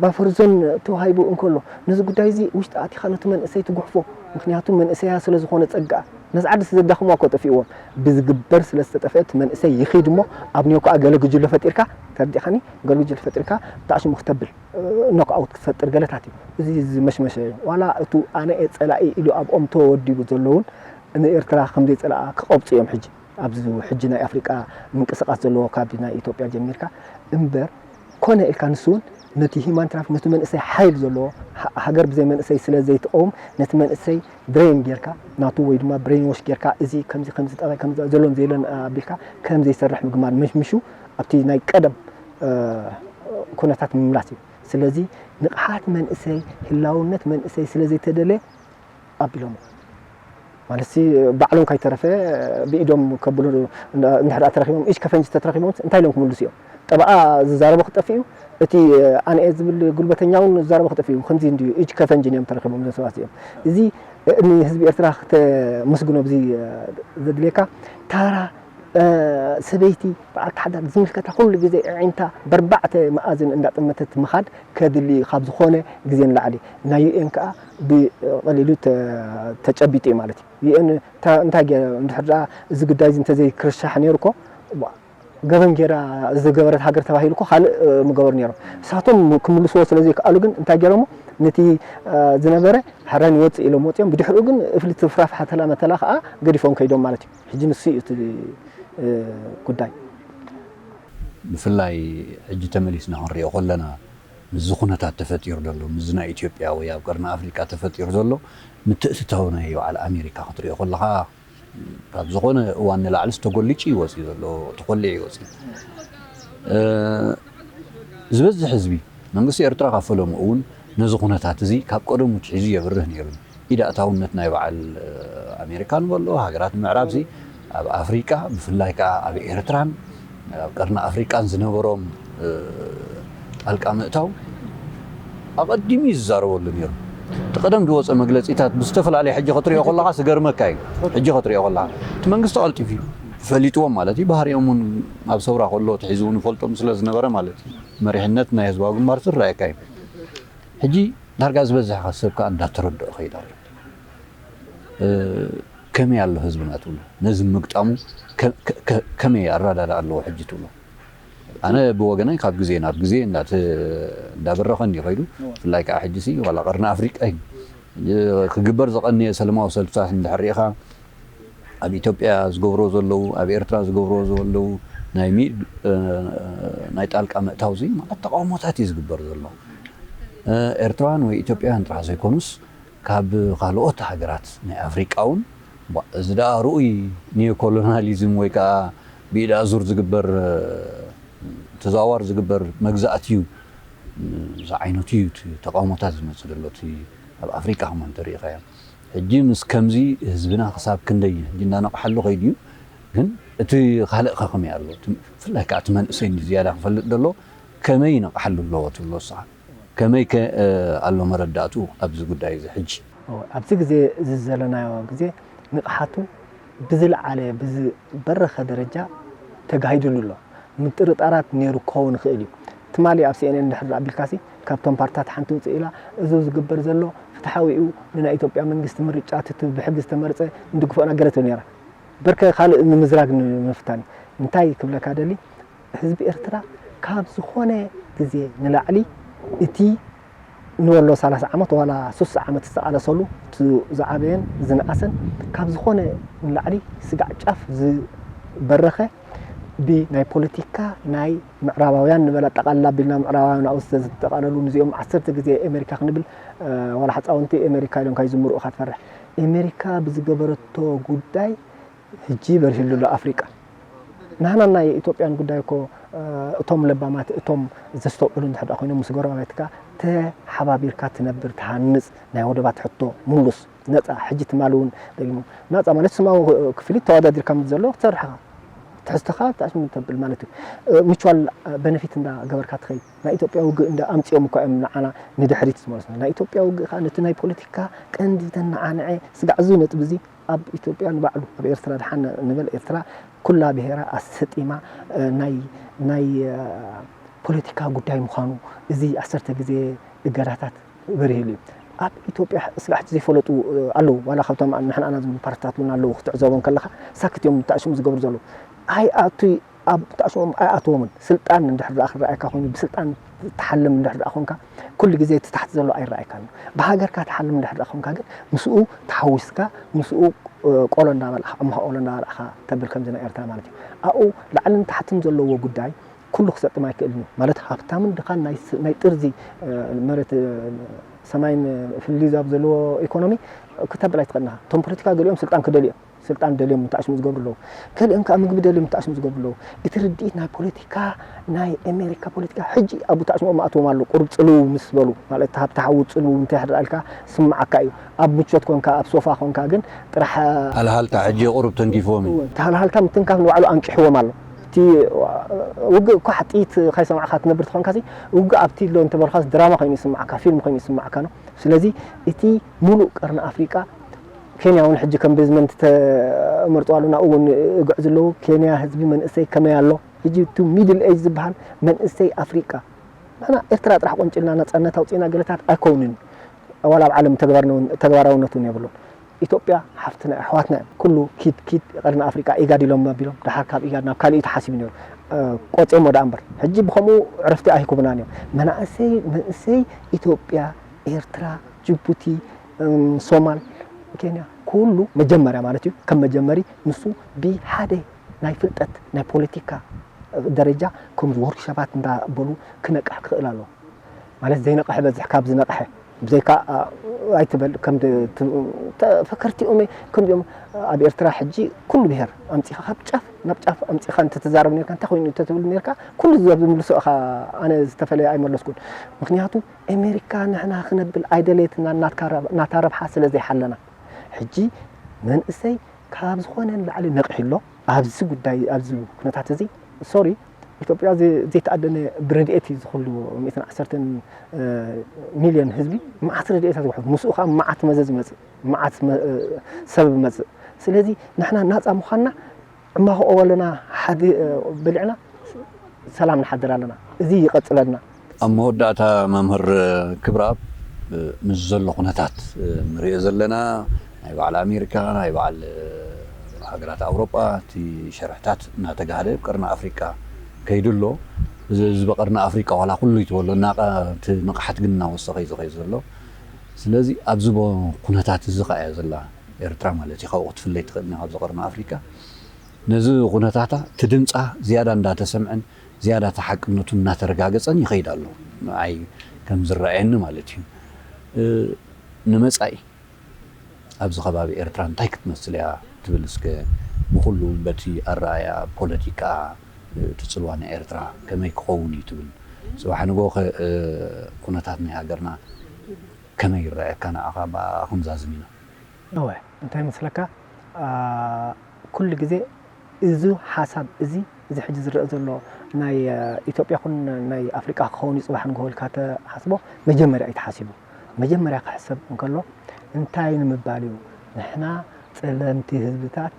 ባፈር ዞን ተዋሂቡ እንከሎ ነዚ ጉዳይ እዚ ውሽጢ ኣቲኻ ነቲ መንእሰይ ትጉሕፎ ምክንያቱ መንእሰያ ስለ ዝኾነ ጸግኣ ነዚ ዓዲ ዘዳኽምዋ እኮ ጠፊእዎም ብዝግበር ስለ ዝተጠፍአ እቲ መንእሰይ ይኺድ እሞ ኣብ ኒዮ ከዓ ገለ ጉጅለ ፈጢርካ ተረዲእኻኒ ገለ ጉጅለ ፈጢርካ ብታዕሽሙ ክተብል ኖክ ኣውት ክትፈጥር ገለታት እዩ እዚ ዝመሽመሸ እዩ ዋላ እቱ ኣነ እየ ጸላኢ ኢሉ ኣብኦም ተወዲቡ ዘለውን ንኤርትራ ከም ዘይጸላኣ ክቐብጹ እዮም ሕጂ ኣብዚ ሕጂ ናይ ኣፍሪቃ ምንቅስቃስ ዘለዎ ካብ ናይ ኢትዮጵያ ጀሚርካ እምበር፣ ኮነ ኢልካ ንሱ እውን ነቲ ሂማን ትራፊክ፣ ነቲ መንእሰይ ሓይል ዘለዎ፣ ሃ-፣ ሃገር ብዘይ መንእሰይ ስለ ዘይትቀውም፣ ነቲ መንእሰይ ብሬን ጌርካ፣ ናቱ ወይ ድማ ብሬን ዎሽ ጌርካ፣ እዚ ከምዚ፣ ከምዚ ጠባይ፣ ከምዚ ዘሎን ዘየሎን ኣቢልካ ከም ዘይሰርሕ ምግማት፣ ምሽ-፣ ምሹ ኣብቲ ናይ ቀደም፣ እ፣ ኩነታት ምምላስ እዩ። ስለዚ ንቕሓት መንእሰይ፣ ህላውነት መንእሰይ ስለ ዘይተደልየ ኣቢሎም። ማለትሲ ባዕሎም ካይተረፈ ብኢዶም ከብሉ እንድሕር ተረኺቦም፣ ኢጅ ከፈንጅ ተተረኺቦም እንታይ ኢሎም ክምልሱ እዮም? ጠበቓ ዝዛረቦ ክጠፍእ እዩ፣ እቲ ኣነኤ ዝብል ጉልበተኛ እውን ዝዛረቦ ክጠፍእ እዩ። ከምዚ እንድዩ፣ ኢጅ ከፈንጅ እዮም ተረኺቦም እዞም ሰባት እዚኦም። እዚ ንህዝቢ ኤርትራ ክተመስግኖ ብዚ ዘድልየካ፣ ታራ፣ እ፣ ሰበይቲ በዓልቲ ሓዳር ዝምልከታ ኩሉ ግዜ ኣዒንታ በርባዕተ መኣዝን እንዳጠመተት ምኻድ ከድሊ እዩ፣ ካብ ዝኾነ ግዜ ንላዕሊ። ናይ ዩ ኤን ከኣ ብቐሊሉ ተ-፣ ተጨቢጡ እዩ ማለት እዩ። ዩ ኤን እንታ-፣ እንታይ ገ-፣ እንድሕር ደኣ እዚ ጉዳይ እዚ እንተዘይክርሻሕ ነይሩ እኮ፣ ዋ፣ ገበን ጌራ ዝገበረት ሃገር ተባሂሉ እኮ ካልእ፣ እ፣ ምገበሩ ነይሮም። ንሳቶም ክምልስዎ ስለ ዘይከኣሉ ግን እንታይ ገይሮሞ? ነቲ፣ እ፣ ዝነበረ ሕራይ ንወጽእ ኢሎም ወጺኦም። ብድሕሪኡ ግን እፍሊ ትፍራፍ ሓተላ መተላ ከኣ ገዲፎም ከይዶም ማለት እዩ። ሕጂ ንሱ እዩ እቲ፣ እ፣ ጉዳይ። ብፍላይ ሕጂ ተመሊስና ክንሪኦ ከለና፣ ምስዚ ኩነታት ተፈጢሩ ዘሎ፣ ምስዚ ናይ ኢትዮጵያ ወይ ኣብ ቀርኒ ኣፍሪቃ ተፈጢሩ ዘሎ ምትእትታው ናይ በዓል ኣሜሪካ ክትሪኦ ከለኻ፣ ካብ ዝኾነ እዋን ንላዕሊ ተጎሊጩ እዩ ወፂኡ ዘሎ፣ ተኾሊዑ እዩ ወፂኡ። እ፣ ዝበዝሕ ህዝቢ፣ መንግስቲ ኤርትራ ካብ ፈለሙ እውን ነዚ ኩነታት እዚ ካብ ቀደሙ ኣትሒዙ የብርህ ነይሩ። ኢድ ኣእታውነት ናይ በዓል፣ እ፣ ኣሜሪካ ንበሎ፣ ሃገራት ምዕራብ እዚ ኣብ ኣፍሪቃ፣ ብፍላይ ከኣ ኣብ ኤርትራን ኣብ ቀርኒ ኣፍሪቃን ዝነበሮም፣ እ፣ ጣልቃ ምእታው ኣቐዲሙ እዩ ዝዛረበሉ ነይሩ። እቲ ቀደም ዝወፀ መግለፂታት ብዝተፈላለየ ሕጂ ክትሪኦ ከለኻ ዝገርመካ እዩ። ሕጂ ክትሪኦ ከለኻ እቲ መንግስቲ ቀልጢፉ እዩ ፈሊጥዎም ማለት እዩ። ባህሪኦም እውን ኣብ ሰውራ ከሎ ኣትሒዙ እውን ይፈልጦም ስለ ዝነበረ ማለት እዩ። መሪሕነት ናይ ህዝባዊ ግንባር ዝረኣየካ እዩ። ሕጂ ዳርጋ ዝበዝሕ ሰብ ከኣ እንዳተረድኦ ከይድ ኣሎ። እ፣ ከመይ ኣሎ ህዝብና ትብሎ? ነዚ ምግጣሙ ከ-፣ ከ-፣ ከ-፣ ከመይ ኣረዳድኣ ኣለዎ ሕጂ ትብሎ? ኣነ ብወገነይ ካብ ግዜ ናብ ግዜ እንዳተ-፣ እንዳበረኸ እንዲ ኸይዱ፣ እወ። ብፍላይ ከኣ ሕጂ ሲ ዋላ ቀርኒ ኣፍሪቃ እዩ። እ፣ ክግበር ዝቐንየ ሰለማዊ ሰልፍታት እንድሕር ርኢኻ፣ ኣብ ኢትዮጵያ ዝገብሮ ዘለዉ፣ ኣብ ኤርትራ ዝገብሮ ዘለዉ ናይ ሚ-፣ እ፣ ናይ ጣልቃ ምእታው እዚ ማለት ተቃውሞታት እዩ ዝግበር ዘሎ። እ፣ ኤርትራውያን ወይ ኢትዮጵያውያን ጥራሕ ዘይኮኑስ ካብ ካልኦት ሃገራት ናይ ኣፍሪቃ እውን፣ ቧ፣ እዚ ደኣ ርኡይ ኒዮኮሎናሊዝም ወይ ከዓ ብኢድ ኣዙር ዝግበር፣ እ፣ ተዘዋዋሪ ዝግበር መግዛእቲ እዩ። እዚ ዓይነቱ እዩ እቲ ተቃውሞታት ዝመጽእ ዘሎ፣ እቲ ኣብ ኣፍሪቃ ከማን እንተሪኢኻዮ። ሕጂ ምስ ከምዚ ህዝብና ክሳብ ክንደይ ሕጂ እንዳነቕሓሉ ከይዱ እዩ። ግን እቲ ካልእ ከ ከመይ ኣሎ? እቲ፣ ብፍላይ ከዓ እቲ መንእሰይ ዝያዳ ክፈልጥ ዘሎ ከመይ ይነቕሓሉ ኣለዎ ትብሎ ንስኻ? ከመይ ከ፣ እ፣ ኣሎ መረዳእትኡ ኣብዚ ጉዳይ እዚ ሕጂ? እወ፣ ኣብዚ ግዜ እዚ ዘለናዮ ግዜ ንቕሓቱ ብዝለዓለ፣ ብዝበረኸ ደረጃ ተጋሂዱሉ ኣሎ። ምጥርጣራት ነይሩ ክኸውን ይኽእል እዩ። ትማሊ ኣብ ሲ ኤን ኤን እንድሕር ኣቢልካሲ፣ ካብቶም ፓርትታት ሓንቲ ውፅእ ኢላ፣ እዚ ዝግበር ዘሎ ፍትሓዊ እዩ፣ ንናይ ኢትዮጵያ መንግስቲ ምርጫ እቲ ብሕጊ ዝተመርፀ ንድግፎ እናገረት ነይራ። በርከ ካልእ ንምዝራግ ንምፍታን እዩ። እንታይ ክብለካ ደሊ፣ ህዝቢ ኤርትራ ካብ ዝኾነ ግዜ ንላዕሊ እቲ ንበሎ ሰላሳ ዓመት ዋላ ሱሳ ዓመት ዝተቓለሰሉ፣ እቲ ዝዓበየን ዝነኣሰን፣ ካብ ዝኾነ ንላዕሊ ስጋዕ ጫፍ ዝበረኸ፣ ብናይ ፖለቲካ ናይ ምዕራባውያን ንበል፣ ኣጠቓልላ ኣቢልና ምዕራባውያን ኣብኡ ዘጠቓለሉ፣ ንዚኦም ዓሰርተ ግዜ ኣሜሪካ ክንብል፣ እ፣ ዋላ ሕፃውንቲ ኣሜሪካ ኢሎም ካብ ይዝምሩ ኢኻ ትፈርሕ። ኣሜሪካ ብዝገበረቶ ጉዳይ ሕጂ በሪህሉ ኣሎ ኣፍሪቃ። ናህና ናይ ኢትዮጵያን ጉዳይ እኮ፣ እ፣ እቶም ለባማት፣ እቶም ዘስተውዕሉ እንድሕር ደኣ ኮይኖም፣ ምስ ጎረባብትካ ተሓባቢርካ ትነብር፣ ትሃንጽ፣ ናይ ወደባት ሕቶ ምሉስ፣ ነጻ፣ ሕጂ ትማሊ እውን ደጊሙ፣ ነጻ ማለት ስማዊ ክፍሊት ተወዳዲርካ ምስ ዘሎ ክትሰርሕ ኢኻ። ትሕዝቶኻ ተኣሽሙ ተብል ማለት እዩ። እ፣ ሚቹዋል፣ እ፣ በነፊት እንዳ ገበርካ ትኸይድ። ናይ ኢትዮጵያ ውግእ እንዳ ኣምጺኦም እኳ እዮም ንዓና ንድሕሪት ዝመለሱና። ናይ ኢትዮጵያ ውግእ ከኣ ነቲ ናይ ፖለቲካ ቀንዲ ተነዓንዐ ስጋዕ እዚ ነጥቢ እዚ ኣብ ኢትዮጵያ ንባዕሉ፣ ኣብ ኤርትራ ደሓን ንበል፣ ኤርትራ ኩላ ብሄራ ኣሰጢማ፣ እ፣ ናይ፣ ናይ፣ እ፣ ፖለቲካ ጉዳይ ምዃኑ፣ እዚ ዓሰርተ ግዜ እገዳታት በሪህሉ እዩ። ኣብ ኢትዮጵያ ስጋዕ ሕጂ ዘይፈለጡ፣ እ፣ ኣለዉ። ዋላ ካብቶም ንሕና ኢና ዝብሉ ፓርትታት እውን ኣለዉ። ክትዕዘቦም ከለኻ ሳክት እዮም ተኣሽሙ ዝገብሩ ዘለዉ። ኣይኣቱ-፣ ኣብ ተኣሽሞም ኣይኣትዎምን። ስልጣን እንድሕር ደኣ ክረኣየካ ኮይኑ፣ ብስልጣን ትሓልም እንድሕር ደኣ ኮንካ፣ ኩሉ ግዜ እቲ ታሕቲ ዘሎ ኣይረኣየካን እዩ። ብሃገርካ ትሓልም እንድሕር ደኣ ኮንካ ግን፣ ምስኡ ተሓዊስካ፣ ምስኡ ቆሎ እንዳበላዕኻ፣ ኣምሓ ቆሎ እንዳበላዕኻ ተብል ከምዚ ናይ ኤርትራ ማለት እዩ። ኣብኡ ላዕልን ታሕትን ዘለዎ ጉዳይ ኩሉ ክሰጥም ኣይክእልን እዩ። ማለት ሃብታምን ድኻን ናይ ስ-፣ ናይ ጥርዚ፣ እ፣ መሬት፣ እ፣ ሰማይን ፍልልይ ዛብ ዘለዎ ኢኮኖሚ ክተብል ኣይትኽእልን ኢኻ። እቶም ፖለቲካ ገሊኦም ስልጣን ክደልዩ እዮም። ስልጣን ደልዮም እንተኣሽሙ ዝገብሩ ኣለዉ። ገሊኦም ከኣ ምግቢ ደልዮም እንተኣሽሙ ዝገብሩ ኣለዉ። እቲ ርድኢት ናይ ፖለቲካ፣ ናይ ኣሜሪካ ፖለቲካ ሕጂ ኣብ ተኣሽሙ ኣእትዎም ኣሎ። ቁሩብ ጽልው ምስ በሉ፣ ማለት ሃብቲ ሓዊ ጽልው እንተ ይሕደር ኣልካ ስምዓካ እዩ። ኣብ ምቾት ኮንካ፣ ኣብ ሶፋ ኮንካ ግን ጥራሕ ሃልሃልታ ሕጂ ቁሩብ ተንኪፍዎም እዩ። እወ፣ እቲ ሃልሃልታ ምትንካፍ ንባዕሉ ኣንቂሕዎም ኣሎ። እቲ ውግእ እኳ ጥይት ከይሰማዕካ ትነብር ትኾንካ ሲ፣ ውግእ ኣብቲ ኣሎ እንተበልካስ ድራማ ኮይኑ ይስምዓካ፣ ፊልም ኮይኑ ይስምዓካ ነው። ስለዚ እቲ ሙሉእ ቀርኒ ኣፍሪቃ፣ ኬንያ እውን ሕጂ ከም ቤዝመንት ተመርጡ ኣሎ፣ ናብኡ እውን እግዕዙ ኣለዉ። ኬንያ ህዝቢ መንእሰይ ከመይ ኣሎ? ሕጂ እቲ ሚድል ኤጅ ዝበሃል መንእሰይ ኣፍሪቃ፣ ንሕና ኤርትራ ጥራሕ ቆንጭልና ናጻነት ኣውጺእና ገለታት ኣይከውንን። ዋላ ኣብ ዓለም ተግባርነውን-፣ ተግባራውነት እውን የብሉን። ኢትዮጵያ ሓፍትና፣ ኣሕዋትና እዮም። ኩሉ ኪድ ኪድ ቀርኒ ኣፍሪቃ ኢጋድ ኢሎም ኣቢሎም፣ ደሓር ካብ ኢጋድ ናብ ካልእ እዩ ተሓሲቡ ነይሩ። እ፣ ቆጽዮሞ ደኣ እምበር። ሕጂ ብኸምኡ ዕረፍቲ ኣይህኩብናን እዮም። መናእሰይ፣ መንእሰይ ኢትዮጵያ፣ ኤርትራ፣ ጅቡቲ፣ እም፣ ሶማል፣ ኬንያ፣ ኩሉ መጀመርያ ማለት እዩ። ከም መጀመሪ ንሱ ብሓደ ናይ ፍልጠት፣ ናይ ፖለቲካ ደረጃ ከምዚ ወርክሾፓት እንዳበሉ ክነቅሕ ክኽእል ኣለዎ። ማለት ዘይነቕሐ በዝሕ ካብ ዝነቕሐ። ብዘይካ፣ ኣ፣ ኣይትበል፣ ከም ድ-፣ ት-፣ ተ-፣ ፈከርቲ እዮም፣ ከምዚኦም ኣብ ኤርትራ ሕጂ ኩሉ ብሄር ኣምጺኻ ካብ ጫፍ ናብ ጫፍ ኣምጺኻ እንተትዛረብ ነርካ፣ እንታይ ኮይኑ እንተትብል ነርካ፣ ኩሉ ዝምልሶ ኢኻ፣ ኣነ ዝተፈለየ ኣይመለስኩን። ምኽንያቱ ኣሜሪካ ንሕና ክነብል ኣይደለየትና፣ ናትካ ረብ-፣ ናታ ረብሓ ስለ ዘይሓለና። ሕጂ መንእሰይ ካብ ዝኾነ ንላዕሊ ነቒሑ ኣሎ። ኣብዚ ጉዳይ፣ ኣብዚ ኩነታት እዚ፣ ሶሪ፣ ኢትዮጵያ ዘ-፣ ዘይተኣደነ ብረድኤት እዩ ዝኹሉ ሚእትን ዓሰርተን፣ እ፣ ሚልዮን ህዝቢ፣ መዓት ረድኤታት ይውሕዝ። ምስኡ ከዓ መዓት መዘዝ ይመጽእ፣ መዓት መ-፣ እ፣ ሰብ ይመጽእ። ስለዚ ንሕና ናጻ ምዃንና ዕማኾ ኣለና፣ ሓዲ-፣ እ፣ በሊዕና ሰላም ንሓድር ኣለና። እዚ ይቐጽለልና። ኣብ መወዳእታ መምህር ክብረኣብ፣ እ፣ ምስ ዘሎ ኩነታት፣ እ፣ ንሪኦ ዘለና፣ ናይ በዓል ኣሜሪካ፣ ናይ በዓል፣ እ፣ ሃገራት ኣውሮጳ፣ እቲ ሸርሕታት እናተጋህደ ኣብ ቀርኒ ኣፍሪቃ ከይዱ ኣሎ። እዚ ህዝቢ ቀርኒ ኣፍሪቃ ዋላ ኩሉ ይትበሎ፣ እናቐ-፣ እቲ ንቕሓት ግን እናወሰኸ እዩ ዝኸይድ ዘሎ። ስለዚ ኣብዚ ቦ-፣ ኩነታት እዚ ኸኣ እያ ዘላ ኤርትራ ማለት እዩ። ካብኡ ክትፍለይ ትኽእል እያ ካብዚ ቀርኒ ኣፍሪቃ። ነዚ ኩነታታ እቲ ድምጻ ዝያዳ እንዳተሰምዐን ዝያዳ ተሓቅነቱ እናተረጋገጸን ይኸይድ ኣሎ። ንዓይ ከም ዝረኣየኒ ማለት እዩ። እ፣ ንመጻኢ ኣብዚ ከባቢ ኤርትራ እንታይ ክትመስል እያ ትብል እስከ ብኹሉ በቲ ኣረኣእያ ፖለቲካ፣ እ፣ እቲ ጽልዋ ናይ ኤርትራ ከመይ ክኸውን እዩ ትብል? ጽባሕ ንግሆ ከ፣ እ፣ ኩነታት ናይ ሃገርና ከመይ ይረኣየካ ንዓኻ ብኣኹም ዛዝሚና? እወ፣ እንታይ መስለካ? ኣ፣ ኩሉ ግዜ እዚ ሓሳብ እዚ፣ እዚ ሕጂ ዝረአ ዘሎ ናይ፣ እ፣ ኢትዮጵያ ኹን ናይ ኣፍሪቃ ክኸውን እዩ ጽባሕ ንግሆ ኢልካ ተሓስቦ፣ መጀመርያ እዩ ተሓሲቡ። መጀመርያ ክሕሰብ እንከሎ እንታይ ንምባል እዩ? ንሕና ጸለምቲ ህዝብታት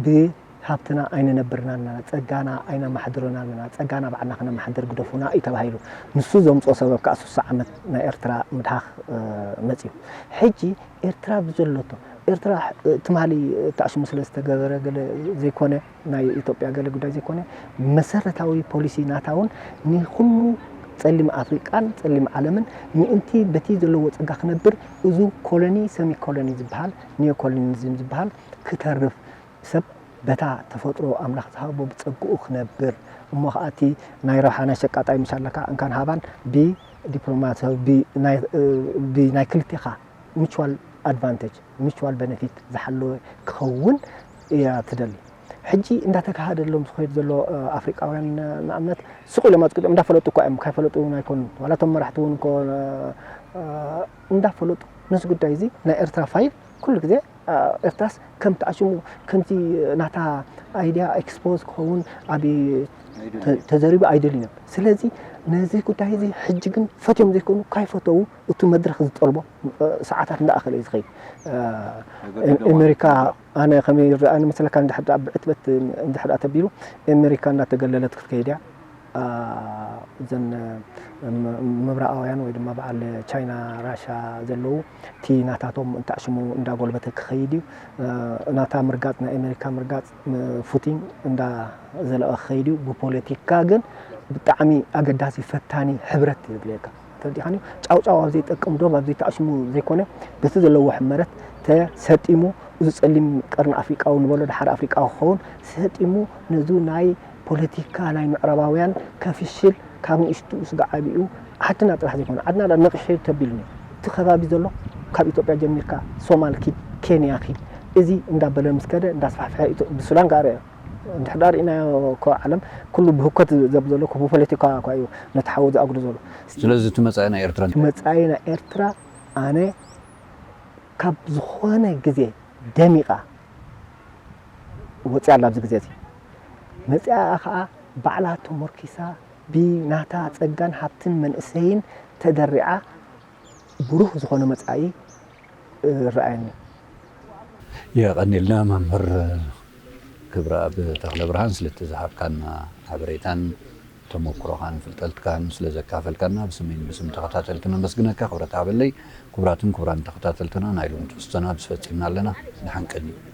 ብሃብትና ኣይንነብርን ኣለና፣ ጸጋና ኣይነማሕድርን ኣለና፣ ጸጋና ባዕልና ክነማሕድር ግደፉና እዩ ተባሂሉ። ንሱ ዘምጽኦ ሰበብ ከኣ ስሳ ዓመት ናይ ኤርትራ ምድሃኽ፣ እ፣ መጽዩ። ሕጂ ኤርትራ ብዘለቶ፣ ኤርትራ፣ እ፣ ትማሊ፣ እ፣ ተኣሽሙ ስለ ዝተገበረ ገለ ዘይኮነ፣ ናይ ኢትዮጵያ ገለ ጉዳይ ዘይኮነ፣ መሰረታዊ ፖሊሲ ናታ እውን ንኹሉ ጸሊም ኣፍሪቃን ጸሊም ዓለምን ምእንቲ በቲ ዘለዎ ጸጋ ክነብር፣ እዚ ኮሎኒ፣ ሰሚ ኮሎኒ ዝበሃል፣ ኒዮ ኮሎኒዝም ዝበሃል ክተርፍ፣ ሰብ በታ ተፈጥሮ ኣምላኽ ዝሃቦ ብጸግኡ ክነብር፣ እሞ ኸኣ እቲ ናይ ረብሓ ናይ ሸቃጣይ ምሽ ኣለካ፣ እንካን ሃባን ብዲፕሎማሲያዊ፣ ብናይ፣ እ፣ ብናይ ክልቴኻ ሚቹዋል ኣድቫንቴጅ፣ ሚቹዋል ቤነፊት ዝሓለወ ክኸውን እያ ትደሊ። ሕጂ እንዳተካሃደሎም ዝኸይድ ዘሎ፣ እ፣ ኣፍሪቃውያን፣ እ፣ ንኣብነት ስቕ ኢሎም ኣጽቂጦም እንዳፈለጡ እኳ እዮም፣ ካይፈለጡ እውን ኣይኮኑን። ዋላ እቶም መራሕቲ እውን እኮ፣ እ፣ እ፣ እንዳፈለጡ ነዚ ጉዳይ እዚ ናይ ኤርትራ ፋይል ኩሉ ግዜ፣ እ፣ ኤርትራስ ከም ተኣሽሙ ከምቲ ናታ ኣይድያ ኤክስፖዝ ክኸውን ኣብ ተ-፣ ተዘሪቡ ኣይደልዩን እዮም። ስለዚ ነዚ ጉዳይ እዚ ሕጂ ግን ፈትዮም ዘይኮኑ ካይፈተዉ እቲ መድረኽ ዝጠልቦ፣ እ፣ ሰዓታት እንዳኣኸለ እዩ ዝኸይድ። እ፣ ኣሜሪካ፣ ኣነ ከመይ ይረኣኒ መሰለካ፣ እንድሕር ደኣ ብዕትበት እንድሕር ደኣ ተቢሉ፣ ኣሜሪካ እንዳተገለለት ክትከይድ እያ። ኣ፣ እዘን፣ እ፣ ም-፣ ምብራቓውያን ወይ ድማ በዓል ቻይና፣ ራሻ ዘለዉ፣ እቲ ናታቶም እንተኣሽሙ እንዳጎልበተ ክኸይድ እዩ። እ፣ ናታ ምርጋጽ፣ ናይ ኣሜሪካ ምርጋጽ፣ ም-፣ ፉቲን እንዳዘለቐ ክኸይድ እዩ። ብፖለቲካ ግን ብጣዕሚ ኣገዳሲ ፈታኒ ሕብረት የድልየካ። ተረዲኻኒ? ጫውጫው ኣብ ዘይጠቅም፣ ዶብ ኣብ ዘይተኣሽሙ ዘይኮነ፣ በቲ ዘለዎ ሕመረት ተሰጢሙ እዚ ጸሊም ቀርኒ ኣፍሪቃዊ ንበሎ፣ ደሓር ኣፍሪቃዊ ክኸውን፣ ሰጢሙ ነዚ ናይ ፖለቲካ ናይ ምዕራባውያን ከፍሽል፣ ካብ ንእሽቱ ስጋዕ ዓቢኡ ዓድና ጥራሕ ዘይኮነ፣ ዓድና ዳ ነቕሸ ተቢሉኒ። እቲ ከባቢ ዘሎ ካብ ኢትዮጵያ ጀሚርካ ሶማል ኪድ፣ ኬንያ ኪድ፣ እዚ እንዳበለ ምስ ከደ እንዳስፋሕፍሐ ኢትዮ-፣ ብሱዳን ከኣ ርኣዮ። እንድሕር ዳ ርኢናዮ እኮ ዓለም ኩሉ ብህኮት ዘብ ዘሎ እኮ ብፖለቲካ እኳ እዩ ነቲ ሓዊ ዝኣጉዶ ዘሎ። ስለዚ እቲ መጻኢ ናይ ኤርትራ እቲ መጻኢ ናይ ኤርትራ ኣነ ካብ ዝኾነ ግዜ ደሚቓ ወፂኣ ኣላ ኣብዚ ግዜ እዚ። መፂኣ ከዓ ባዕላ ተሞርኪሳ ብናታ ፀጋን ሃብትን መንእሰይን ተደሪዓ ብሩህ ዝኾነ መፃኢ ይረኣየኒ። የቐኒልና መምህር ክብረኣብ ተኽለብርሃን ስለቲ ዝሃብካና ሓበሬታን ተመኩሮኻን ፍልጠትካን ስለ ዘካፈልካና ብስመይን ብስም ተኸታተልትን ኣመስግነካ። ክብረት ሃበለይ። ክቡራትን ክቡራን ተኸታተልትና ናይ ሎሚ ትሕዝቶና ኣብዚ ፈጺምና ኣለና። ደሓን ቀንዩ።